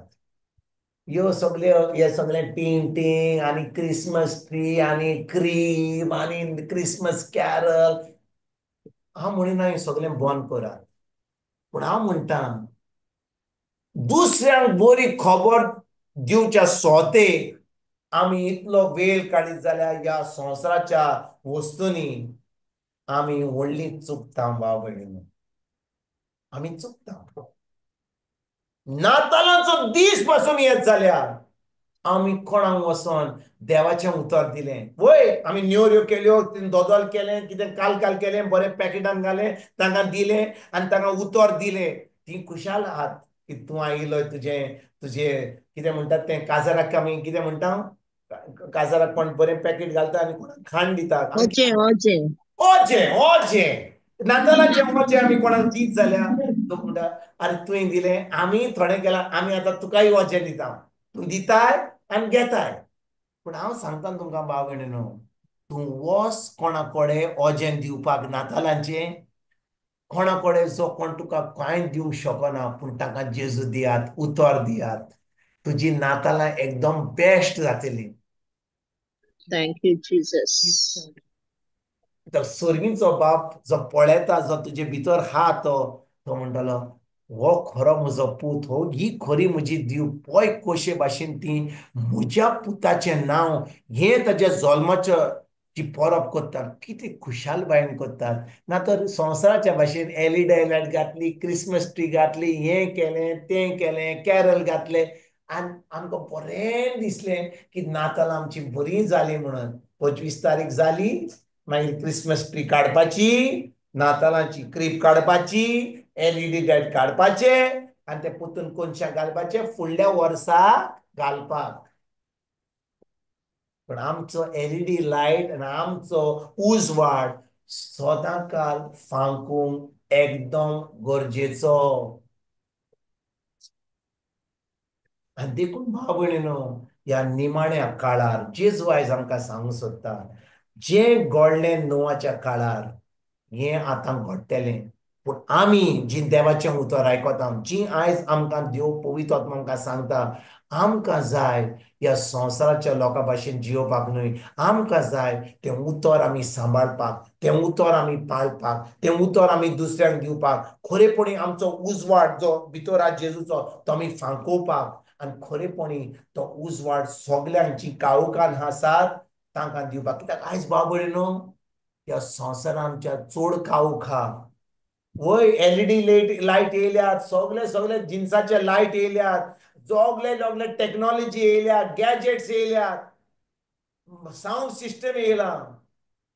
ह्यो सगळ्यो हे सगळें पेंटींग आनी क्रिसमस ट्री आनी क्रीम आनी क्रिसमस कॅरल, हांव म्हणिना हें सगळें बंद करात, पूण हांव म्हणटा दुसऱ्यांक बरी खबर दिवच्या सोते आमी इतलो वेळ काडीत जाल्यार ह्या संवसाराच्या वस्तूंनी आमी व्हडली चुकता भाव भयणीनो, आमी चुकता. नातालांचो दीस पासून येत जाल्यार आमी कोणाक वचोन देवाचें उतर दिलें? वय, आमी न्योऱ्यो केल्यो, दोदोल केलें, कितें काल काल केलें, बरें पॅकेटान घालें, तांकां दिलें आनी तांकां उतर दिलें. तीं खुशाल आहात की तूं आयलो, तुजें तुजें कितें म्हणटात तें काजाराक आमी कितें म्हणटा, काजाराक कोण बरें पॅकेट घालता आनी कोणाक खाण दिता, ओजें ओजें नातालाचें ओजें आमी कोणाक दीत जाल्यार लोक म्हणटा आरे तुवें दिलें, आमी थोडें केलां, आमी आतां तुकाय ओजें दिता, तूं दिताय आनी घेताय. पूण हांव सांगता तुमकां भाव भयणीनो, तूं वच कोणा कडेन ओजें दिवपाक नातालांचें, कोणा कडेन जो कोण तुका कांय दिवंक शकना, पूण तांकां जेजू दियात, उतर दियात, तुजी नातालां एकदम बेस्ट जातली. Thank you Jesus. तर सर्गीचो बाप जो पळयता, जो तुजे भितर हा, तो तो म्हणटलो हो खरो म्हजो पूत, हो ही खरी म्हजी दीव, पळय कशे भाशेन ती म्हज्या पुताचें नांव हें ताज्या जल्माचो जी परब करतात, कितें खुशालबायेन करतात. ना तर संवसाराच्या भाशेन एलईडी लायट घातली, क्रिसमस ट्री घातली, हें केलें तें केलें, कॅरल घातलें आनी आमकां बरें दिसलें की नातालां आमची बरी जाली म्हणून. 25 तारीख जाली, मागीर क्रिसमस ट्री काडपाची, नातालांची क्रीप काडपाची, एलईडी लायट काडपाचे आनी ते परतून कोनशाक घालपाचे फुडल्या वर्साक घालपाक. पण आमचो एलईडी लायट आनी आमचो उजवाड सदांकाल फांकूंक एकदम गरजेचो. आनी देखून भाव भयणीनो, ह्या निमाण्या काळार जेजू आयज आमकां सांगूंक सोदता, जें घडलें नोवाच्या काळार हें आतां घडटलें. पूण आमी जीं देवाचें उतर आयकता, जीं आयज आमकां देव पवित्र आत्मा आमकां सांगता, आमकां जाय ह्या संवसाराच्या लोकां भाशेन जियोवपाक न्हय, आमकां जाय तें उतर आमी सांबाळपाक, तें उतर आमी पाळपाक, तें उतर आमी दुसऱ्यांक दिवपाक, खरेपणी आमचो उजवाड जो भितर आसा जेजूचो तो आमी फांकोवपाक, आनी खरेपणी तो उजवाड सगल्यांक जीं काळोखान आसात तांकां दिवपाक. कित्याक आयज भाव भयणीनो, ह्या संवसारान आमच्या चड काळोख आहा. वय एलईडी लायट येयल्यात, सगळे सगळे जिन्साचे लायट येयल्यात, सगळे सगळे टॅक्नॉलॉजी येयल्या, गॅजेट्स येयल्यात, सावंड सिस्टम येयला,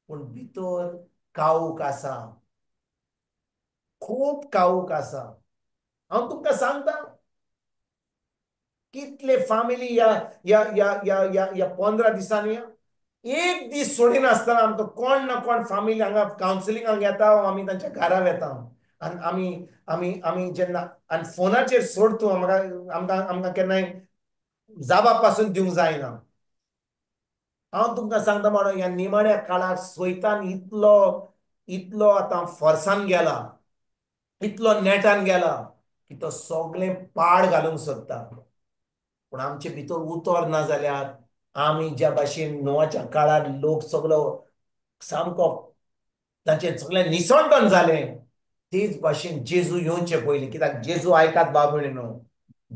पूण भितर काळोख आसा, खूब काळोख आसा. हांव तुमकां सांगता कितले फामिली ह्या ह्या ह्या ह्या ह्या ह्या 15 दिसांनी एक दीस सोडिनासतना आमकां कोण ना कोण फामिली हांगा कावन्सिलिंगाक येता, आमी तांच्या घरा वेता आनी आमी आमी आमी जेन्ना आनी फोनाचेर सोड तूं, आमकां आमकां आमकां केन्नाय जाबाब पासून दिवंक जायना. हांव तुमकां सांगता म्हणून ह्या निमाण्या काळार सैतान इतलो इतलो आतां फोर्सान गेला, इतलो नेटान गेला की तो सगळें पाड घालूंक सोदता. पूण आमचे भितर उतर ना जाल्यार आमी ज्या भाशेन नोवाच्या काळार लोक सगलो सामको तांचें सगळें निसणटन जालें, तेच भाशेन जेजू येवचे पयलीं. कित्याक जेजू आयकात बाबू न्हू,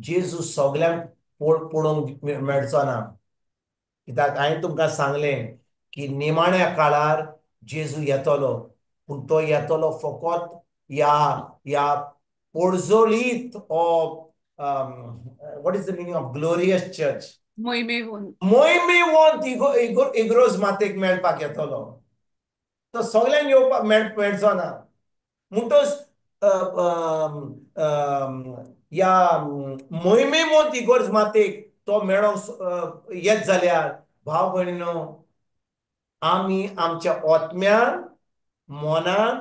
जेजू सगल्यांक पळोवंक मेळचो ना. कित्याक हांवें तुमकां सांगलें की निमाण्या काळार जेजू येतलो, पूण तो येतलो फकत ह्या ह्या पोडजोळीत ओ what is the meaning of glorious church? मोहिमेवंत इग्रोज मातेक मेळपाक येतलो. तो सगल्यांक येवपाक मेळचो ना. म्हणटच ह्या मोहिमेवंत इगोर्ज मातेक तो मेळोंक येत जाल्यार भाव भयणीनो, आमी आमच्या आत्म्यान, मनान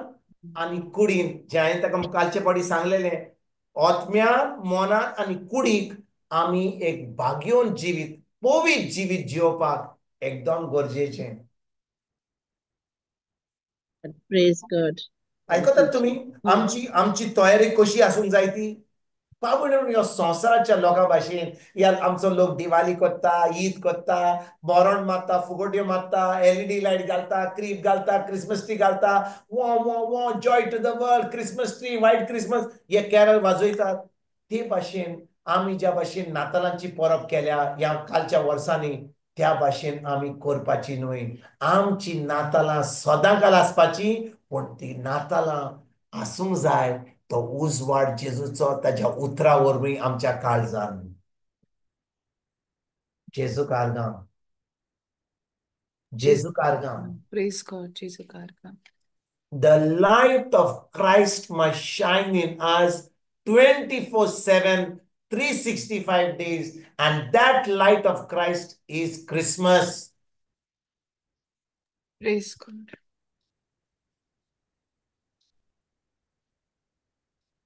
आनी कुडीन, जें हांवें ताका कालचे फावटी सांगलेलें, आत्म्यान, मनान आनी कुडीक आमी एक भाग्योन जिवीत, पवित्र जिवीत जियोवपाक एकदम गरजेचें. Praise God. आयकतात तुमी? आमची आमची तयारी कशी आसूंक जाय ती बाबू ह्या संवसाराच्या लोकां भाशेन. ह्या आमचो लोक दिवाळी करता, ईद करता, मरण मारता, फुगोट्यो मारता, एलईडी लायट घालता, क्रीप घालता, क्रिसमस ट्री घालता, वो वो वो joy to the world, Christmas tree, white Christmas, हे कॅरल वाजयतात. ते भाशेन आमी ज्या भाशेन नातालांची परब केल्या ह्या कालच्या वर्सांनी, त्या भाशेन आमी करपाची न्हय. आमची नातालां सदांकाल आसपाची, पूण ती नातालां आसूंक जाय तो उजवाड जेजूचो ताज्या उतरा वरवीं आमच्या काळजान. जेजू कारगां, जेजू कारगां. Praise God, जेजू कारगां. The light of Christ must shine in us 24/7, 365 days, and that light of Christ is Christmas. Praise God.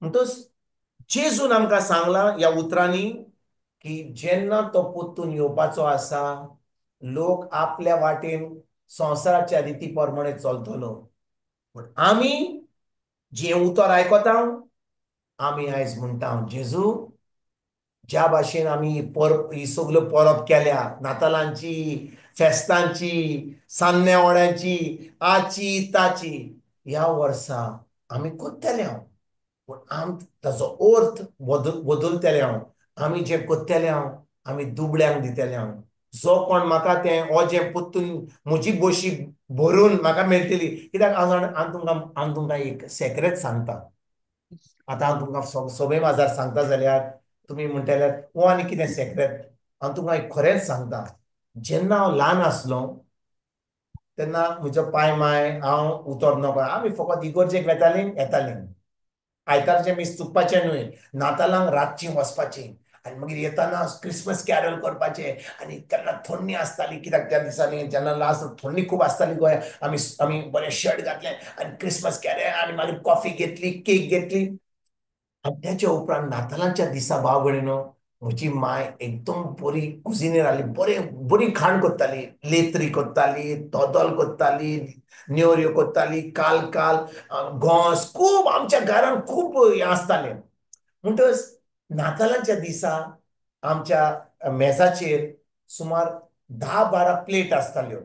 म्हणटच जेजून आमकां सांगलां ह्या उतरांनी की जेन्ना तो परतून येवपाचो आसा, लोक आपल्या वाटेन संवसाराच्या रिती प्रमाणे चलतलो. पूण आमी जें उतर आयकता, आमी आयज म्हणटा, जेजू ज्या भाशेन आमी परब ही सगल्यो परब केल्या, नातालांची, फेस्तांची, सान्न्या वड्यांची, आची ताची, ह्या वर्सा आमी करतले हांव, पूण आम ताजो अर्थ बदलतले हांव. आमी जें करतले हांव, आमी दुबळ्यांक दितले हांव. जो कोण म्हाका तें हो जें परतून म्हजी बशी भरून म्हाका मेळटली. कित्याक हांव तुमकां एक सेक्रेट सांगता. आतां हांव तुमकां सगळे माजार सांगता जाल्यार तुमी म्हणटले हो आनी कितें सेक्रेट. हांव तुमकां एक खरेंच सांगता. जेन्ना हांव ल्हान आसलो तेन्ना म्हजो पाय माय हांव उतर नको, आमी फकत इगोर्जेक वेतालीं येतालीं. आयतारचें मीस चुकपाचें न्हय, नातालांक रातचीं वचपाचीं आनी मागीर येताना क्रिसमस कॅरल करपाचें. आनी तेन्ना थंडी आसताली, कित्याक त्या दिसांनी जेन्ना लास्ट थंडी खूब आसताली गोंया. आमी आमी बरें शर्ट घातलें आनी क्रिसमस कॅरल आनी मागीर कॉफी घेतली, केक घेतली. आनी तेच्या उपरांत नातालांच्या दिसा भाव भयणीनो, म्हजी माय एकदम बरी कुजिनेर आसली, बरें बरी खाण करताली, लेत्री करताली, दोदोल करताली, नेवऱ्यो करताली, काल काल घोंस खूब आमच्या घरान खूब हें आसतालें. म्हणटच नातालांच्या दिसा आमच्या मेजाचेर सुमार 10-12 प्लेट आसताल्यो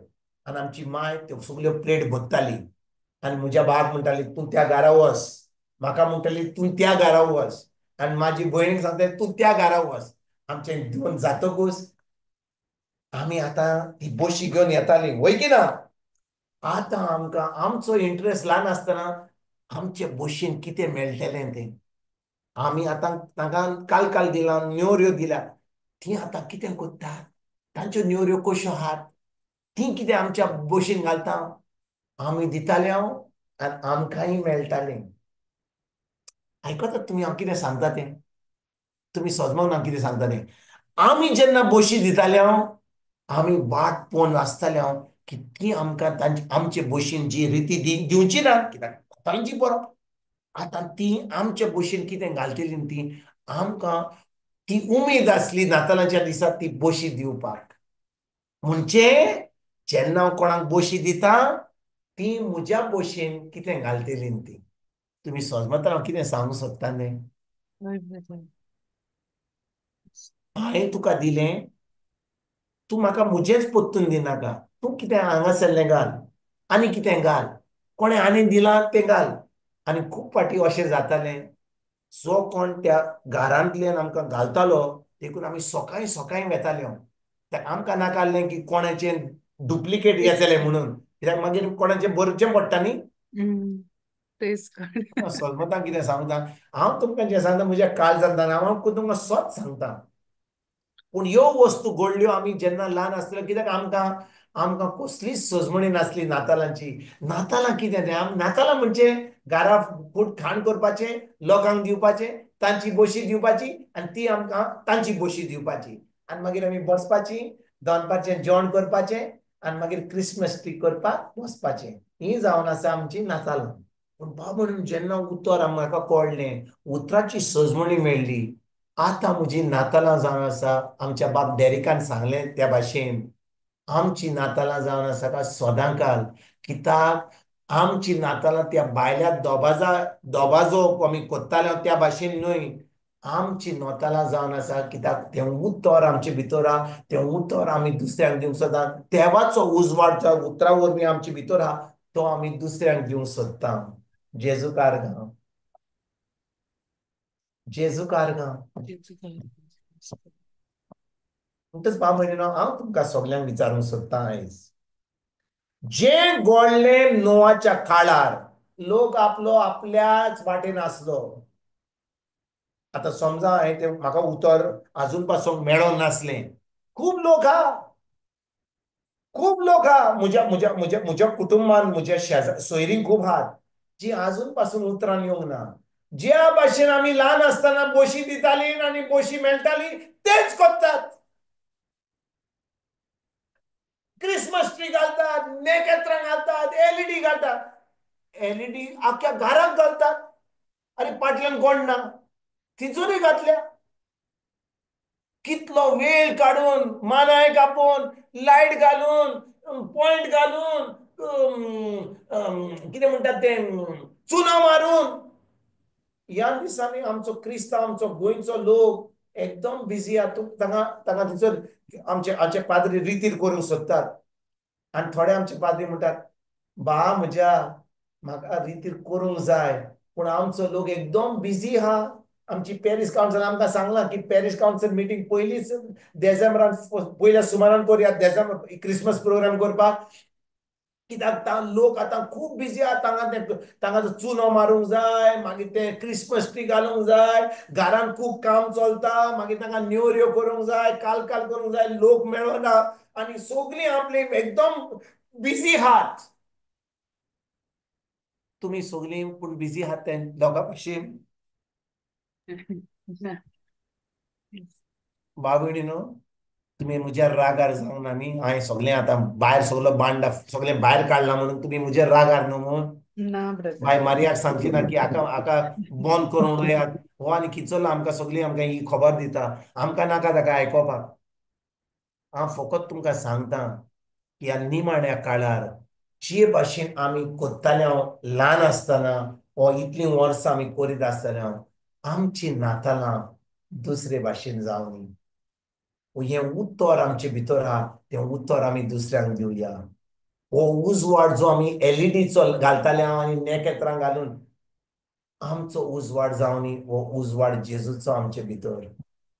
आनी आमची माय त्यो सगल्यो प्लेट भरताली. आनी म्हज्या भावाक म्हणटाली, तूं त्या घरा वच, म्हाका म्हणटाली तूं त्या घरा वच, आनी म्हाजी भयणीक सांगता तूं त्या घरा वच. आमचें दिवन जातकूच आमी आतां ती बशी घेवन येताली, वय की ना. आतां आमकां आमचो इंट्रस्ट ल्हान आसतना आमचे बशीन कितें मेळटलें तें आमी आतां तांकां काल काल दिलां, नेवऱ्यो दिल्या, तीं आतां कितें करतात, तांच्यो नेवऱ्यो कश्यो आहात, तीं कितें आमच्या बशीन घालता. आमी दिताले हांव आनी आमकांय मेळटालें. आयकतात तुमी हांव कितें सांगता तें? तुमी सजमोन हांव कितें सांगता तें? आमी जेन्ना बशी दिताले हांव, आमी वाट पळोवन आसताले हांव की ती आमकां तांची आमचे बशीन जी रिती दिवची ना, कित्याक तांची बरो आतां ती आमचे बशीन कितें घालतली ती आमकां ती उमेद आसली नातालांच्या दिसा ती बशी दिवपाक. म्हणजे जेन्ना हांव कोणाक बशी दिता ती म्हज्या बशीन कितें घालतली ती. तुमी सजमता हांव कितें सांगूंक सोदता न्ही? हय ब्रदर. हांवें तुका दिलें, तूं म्हाका म्हजेंच परतून दिनाका. तूं कितें हांगासरलें घाल आनी कितें घाल, कोणें आनी दिलां तें घाल. आनी खूब फावटी अशें जातालें, जो कोण त्या घरांतल्यान आमकां घालतालो देखून आमी सकाळीं सकाळीं वेताले. आमकां नाका आसलें की कोणाचें डुप्लिकेट येतलें म्हणून, कित्याक मागीर कोणाचें बरचें पडटा न्ही. सजमतां कितें सांगता हांव तुमकां, जें सांगता म्हज्या काळजान हांव तुमकां सत सांगता. पूण ह्यो वस्तू घडल्यो आमी जेन्ना ल्हान आसतल्यो, कित्याक आमकां आमकां कसलीच सजमणी नासली नातालांची. नातालां कितें तें, नातालां म्हणजे घरा फूड खाण करपाचें, लोकांक दिवपाचें, तांची बशी दिवपाची आनी ती आमकां तांची बशी दिवपाची, आनी मागीर आमी बसपाची, दनपारचें जेवण करपाचें आनी मागीर क्रिसमस ट्री करपाक बसपाचें. ही जावन आसा आमची नातालां. पूण बाबा जेन्ना उतर म्हाका कळ्ळें, उतराची सजमणी मेळ्ळी, आतां म्हजी नातालां जावन आसा आमच्या बाब डेरिकान सांगलें त्या भाशेन, आमची नातालां जावन आसा का सदांकाल. कित्याक आमची नातालां त्या बायल्या दोबाजो आमी कोत्ताले त्या भाशेन न्हय, आमची नातालां जावन आसा कित्याक तें उतर आमचे भितर आहा, तें उतर आमी दुसऱ्यांक दिवंक सोदता. देवाचो उजवाड ज्या उतरा वरवीं आमचे भितर आहा तो आमी दुसऱ्यांक दिवंक सोदता. जेजू कारगांव, जेजू कारगांव. म्हणटच बाब भयणीनो, हांव तुमकां सगल्यांक विचारूंक सोदतां आयज, जें घडलें नोवाच्या काळार, लोक आपलो आपल्याच वाटेन आसलो. आतां समजा हांवें तें म्हाका उतर आजून पासून मेळोंक नासलें, खूब लोक आहा, खूब लोक आहा म्हज्या म्हज्या म्हज्या म्हज्या कुटुंबान, म्हज्या शेजा सोयरीं खूब आहात जी आजून पासून उतरान येवंक ना. ज्या भाशेन आमी ल्हान आसतना बशी दिताली आनी बशी मेळटाली तेच करतात. क्रिसमस ट्री घालतात, नेकेत्रां घालतात, एलईडी घालतात, एलईडी आख्या घरांत घालतात. आनी फाटल्यान कोण ना, तिजोरी घातल्या. कितलो वेळ काडून मानाय कापून, लायट घालून, पॉयंट घालून, कितें म्हणटात तें, चुनो मारून. ह्या दिसांनी आमचो क्रिस्तांव, आमचो गोंयचो लोक एकदम बिजी आहा. तांकां तांकां थंयसर आमचे आमचे पाद्री रितीर करूंक सोदतात. आनी थोडे आमचे पाद्री म्हणटात, बा म्हज्या म्हाका रितीर करूंक जाय, पूण आमचो लोक एकदम बिजी आहा. आमची पॅरीस कावन्सिल आमकां सांगलां की पॅरीस कावन्सिल मिटींग पयलींच देसेंबरान पयल्या सुमारान करुया, देसेंबर क्रिसमस प्रोग्राम करपाक. कित्याक लोक आतां खूब बिजी आहा. तांकां तें तांकां तो चुनो मारूंक जाय, मागीर तें क्रिसमस ट्री घालूंक जाय, घरान खूब काम चलता, मागीर तांकां न्योऱ्यो करूंक जाय, काल काल करूंक जाय, लोक मेळना आनी सगळीं आपली एकदम बिजी आहात. तुमी सगळीं पूण बिजी आहात ते लोकां भशेन. बाबणी न्हू, तुमी म्हज्या रागार जावंक ना न्ही, हांवें सगळें आतां भायर सगलो बांडा सगळें भायर काडलां म्हणून तुमी म्हज्या रागार न्हू म्हूण. ना ब्रदर. बाय मारियाक सांगची ना की हाका हाका बंद करूंक उडयात, हो आनी किचलो आमकां सगळीं आमकां ही खबर दिता, आमकां नाका ताका आयकोपाक. हांव फकत तुमकां सांगता की ह्या निमाण्या काळार जे भाशेन आमी कोत्ताले ल्हान आसतना, हो इतलीं वर्सां आमी करीत आसतले, आमची नातालां दुसरे भाशेन जावनी. हें उतर आमचे भितर आहा तें उतर आमी दुसऱ्यांक दिवया. हो उजवाड जो आमी एलईडीचो घालताले आनी नेकेत्रां घालून, आमचो उजवाड जावनी, हो उजवाड जेजूचो आमचे भितर.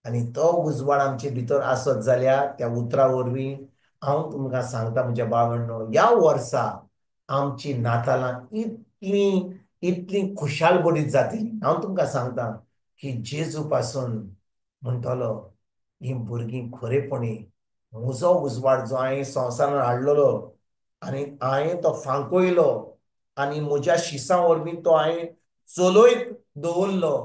आनी तो उजवाड आमचे भितर आसत जाल्यार त्या उतरा वरवीं हांव तुमकां सांगता म्हज्या भावंडो, ह्या वर्सा आमची नातालां इतलीं इतलीं खुशाल बरीत जातली. हांव तुमकां सांगता की जेजू पासून म्हणटलो, ही भुरगीं खरेपणी म्हजो उजवाड जो हांवें संवसारान हाडलेलो आनी हांवें तो फांकयलो आनी म्हज्या शिसां वरवीं तो हांवें चलयत दवरलो,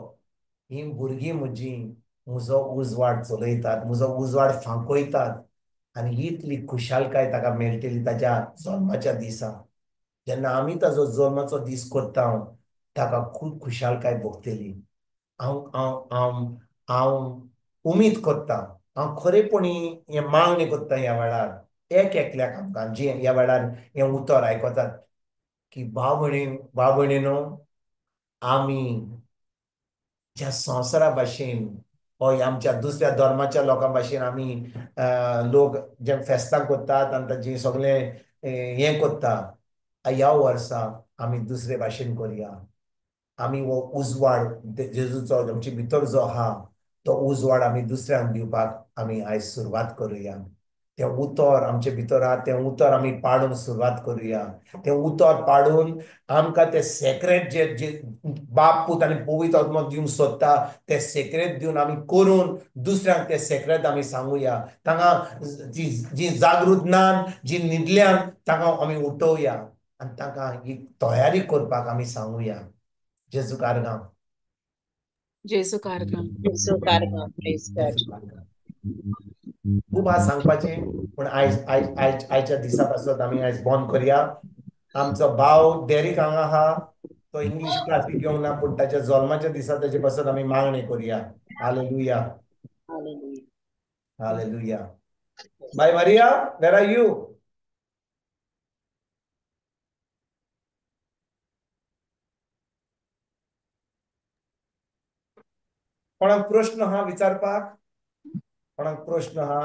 ही भुरगीं म्हजीं म्हजो उजवाड चलयतात, म्हजो उजवाड फांकयतात. आनी इतली खुशालकाय ताका मेळटली ताज्या जल्माच्या दिसा. जेन्ना आमी ताजो जल्माचो दीस करता ताका खूब खुशालकाय भोगतली. हांव हांव हांव हांव उमेद करता, हांव खरेपणी हें मागणी करता ह्या वेळार एक एकल्याक आमकां जे ह्या वेळार हें उतर आयकतात की भाव भयणीनो, आमी ज्या संवसारा भाशेन हय आमच्या दुसऱ्या धर्माच्या लोकां भाशेन आमी लोक जे फेस्तां करतात आनी तांची सगळें हें करता, ह्या वर्सा आमी दुसरे भाशेन करया. आमी हो उजवाड जेजूचो आमचे भितर जो आहा तो उजवाड आमी दुसऱ्यांक दिवपाक आमी आयज सुरवात करुया. तें उतर आमचे भितर आहा तें उतर आमी पाडूंक सुरवात करुया. तें उतर पाडून आमकां तें सेक्रेट जे जे बाप पूत आनी पवित्र आत्मो दिवंक सोदता तें सेक्रेट दिवन आमी करून दुसऱ्यांक तें सेक्रेट आमी सांगुया. तांकां जी जी जागृत ना जी न्हिदल्यान तांकां आमी उठोवया आनी तांकां ही तयारी करपाक आमी सांगुया. जेजू कारगांव. जेजू कारगांव. जेजू कारगांव. Praise God. खूब आहा सांगपाचें, पूण आयज आयज आयज आयच्या दिसा पासत आमी आयज बंद करया. आमचो भाव डेरीक हांगा आहा, तो इंग्लीश क्लासीक घेवंक ना, पूण ताच्या जल्माच्या दिसा ताचे पासत आमी मागणी करुया. Hallelujah. Hallelujah. Bye Maria, where are you? कोणाक प्रश्न आहा विचारपाक? कोणाक प्रश्न आहा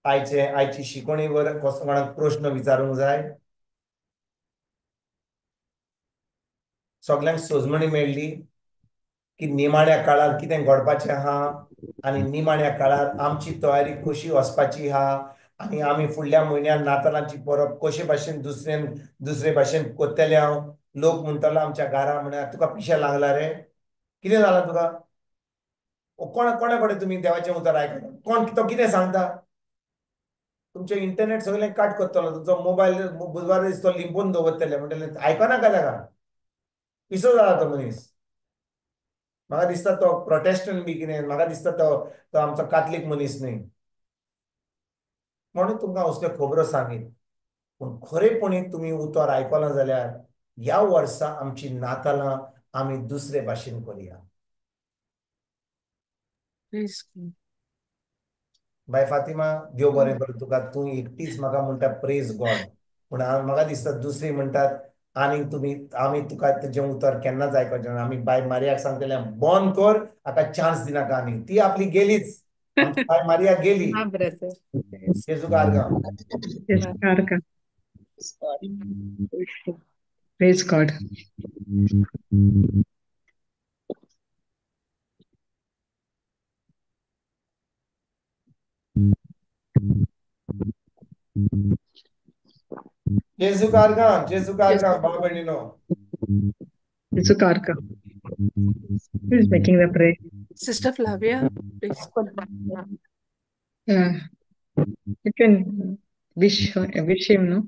आयचे आयची शिकवणीवर कोणाक प्रश्न विचारूंक जाय? सगल्यांक सोजमणी मेळ्ळी की निमाण्या काळार कितें घडपाचें आहा आनी निमाण्या काळार आमची तयारी कशी वचपाची आहा आनी आमी फुडल्या म्हयन्यान नातालांची परब कशे भाशेन दुसरे भाशेन करतले. हांव लोक म्हणटलो आमच्या घरा म्हळ्यार तुका पिशें लागला रे, कितें जालां तुका? कोणा कोणा कडेन तुमी देवाचें उतर आयकता? कोण तो कितें सांगता? तुमचें इंटरनेट सगळें काट करतलो, तुमचो मोबायल बुधवार दीस तो लिंपून दवरतले, म्हणटले आयकनाका ताका, पिसो जाला तो मनीस. म्हाका दिसता तो प्रोटेस्टंट बी कितें, म्हाका दिसता तो तो आमचो कातलीक मनीस न्हय. म्हणून तुमकां असल्यो खबरो सांगीत, पूण खरेपणी तुमी उतर आयकलां जाल्यार ह्या वर्सा आमची नातालां आमी दुसरे भाशेन करया. बाय फातिमा, देव बरें करूं तुका. तूं एकटीच म्हाका म्हणटा प्रेज गॉड, पूण म्हाका दिसता दुसरी म्हणटात आनी तुमी आमी तुका तुजें उतर केन्नाच आयकचें ना. आमी बाय मारियाक सांगतले बंद कर, हाका चान्स दिनाका. आनी ती आपली गेलीच, बाय मारिया गेली. जेजू कारगांव. Praise God. जेजू कारगांव. जेजू कारगांव भाव भयणीनो. जेजू कारगांव. Who is making the prayer? Sister Flavia, please. You can wish him, no?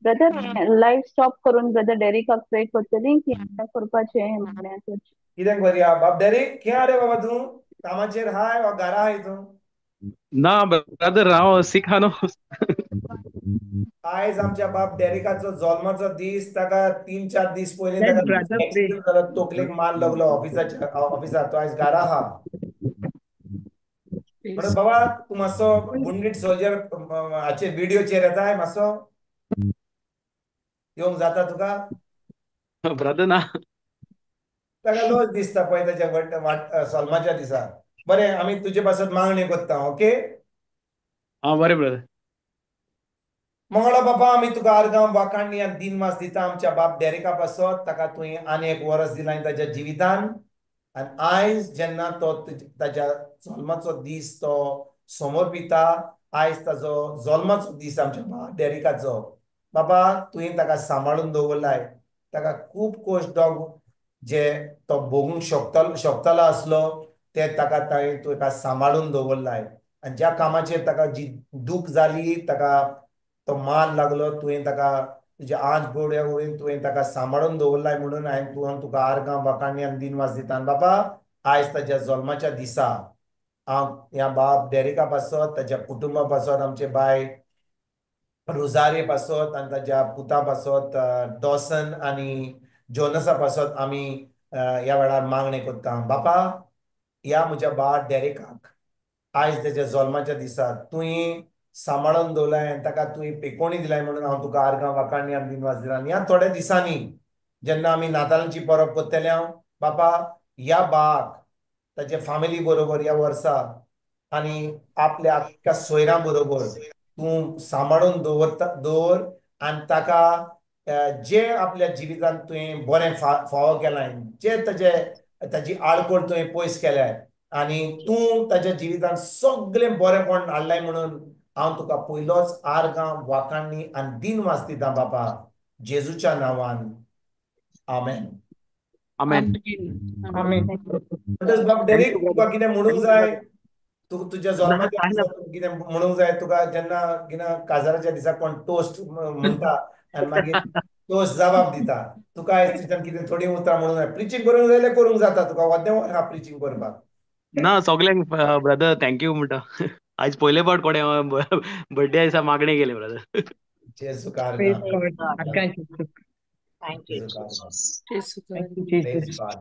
Brother, live stop करून ब्रदर डेरिकाक प्रे करतली की आतां करपाचें मागण्या. कितें करया बाब डेरिक? कितें रे बाबा तूं कामाचेर हाय वा घरा हाय तूं? ना ब्रदर, हांव सीक आहा न्हू. आयज आमच्या बाप डेरिकाचो जल्माचो दीस, ताका 3-4 दीस पयलीं ताका एक्सिडेंट जालो, तकलेक मार लागलो ऑफिसाच्या ऑफिसार, तो आयज घरा आहा. म्हणून बाबा तूं मातसो वुंडेड सोल्जर हाचेर व्हिडियोचेर येताय, मातसो येवंक जाता तुका? ब्रदर ना, ताका लज दिसता पळय ताच्या सल्माच्या दिसा. बरें, आमी तुजे पासत मागणी करता. ओके? आं बरें ब्रदर. मंगळा बाबा, आमी तुका आर्गां वाखाणणी आनी दिनवास दिता आमच्या बाप डेरिका पासत. ताका तुवें आनी एक वरस दिलां ताच्या जिवितान, आनी आयज जेन्ना तो ताच्या जल्माचो दीस तो समर्पिता, आयज ताजो जल्माचो दीस आमच्या बाप डेरिकाचो. बाबा तुवें ताका सांबाळून दवरलाय, ताका खूब कश्ट जे तो भोगूंक शकतलो आसलो ते ताका ताणें तुका सांबाळून दवरलाय. आनी ज्या कामाचेर ताका जी दूख जाली, ताका तो मार लागलो, तुवें ताका तुज्या आंच गोड्या वळीन तुवें ताका सांबाळून दवरलाय. म्हणून हांवें तुवें तुका आर्गां वाखाणणी आनी दिनवास दिता. आनी बाबा आयज ताच्या जल्माच्या दिसा हांव ह्या बाब डेरिका पासत, ताच्या कुटुंबा पासत, आमचे बाय रोजारे पासत आनी ताच्या पुता पासत डॉसन आनी जोनसा पासत आमी ह्या वेळार मागणें करता. बापा ह्या म्हज्या बाळ डेरिकाक आयज ताच्या जल्माच्या दिसा तुवें सांबाळून दवरलाय आनी ताका तुवें पेकोणी दिलाय, म्हणून हांव तुका आर्गां वाखाणणी आनी दिनवास दिला. आनी ह्या थोड्या दिसांनी जेन्ना आमी नातालांची परब करतले हांव बापा ह्या बाक ताजे फामिली बरोबर ह्या वर्सा आनी आपल्या आख्ख्या सोयऱ्यां बरोबर तूं सांबाळून दवरता दवर आनी ताका जे आपल्या जिवितांत तुवें बरें फावो केलां जे ताजे ताजी आडखळ तुवें पयस केल्या आनी तूं ताज्या जिवितांत सगळें बरेंपण हाडलाय म्हणून हांव तुका पयलोच आर्गां वाखाणणी आनी दिनवास दिता बापा जेजूच्या नांवान आमेन. आमेन. आमेन. म्हणटच बाब डेरिक तुका कितें म्हणूंक जाय? तूं तुज्या जल्माच्या दिसा तुका कितें म्हणूंक जाय? तुका जेन्ना कितें काजाराच्या दिसा कोण टोस्ट म्हणटा आनी मागीर टोस्ट जबाब दिता तुका आयज तुज्यान कितें थोडीं उतरां म्हणूंक जाय? प्रिचींग करूंक जाय जाल्यार करूंक जाता तुका अर्दें वर आहा प्रिचींग करपाक. ना सगल्यांक ब्रदर thank you म्हणटा. आयज पयले फावट कोणें बर्थडे दिसा मागणें केलें ब्रदर. जेजू Praise कारगां. God. आर्गां जेजूक. Thank you, जेजू कारगां. Jesus. जेजू Thank you, Praise Jesus. God.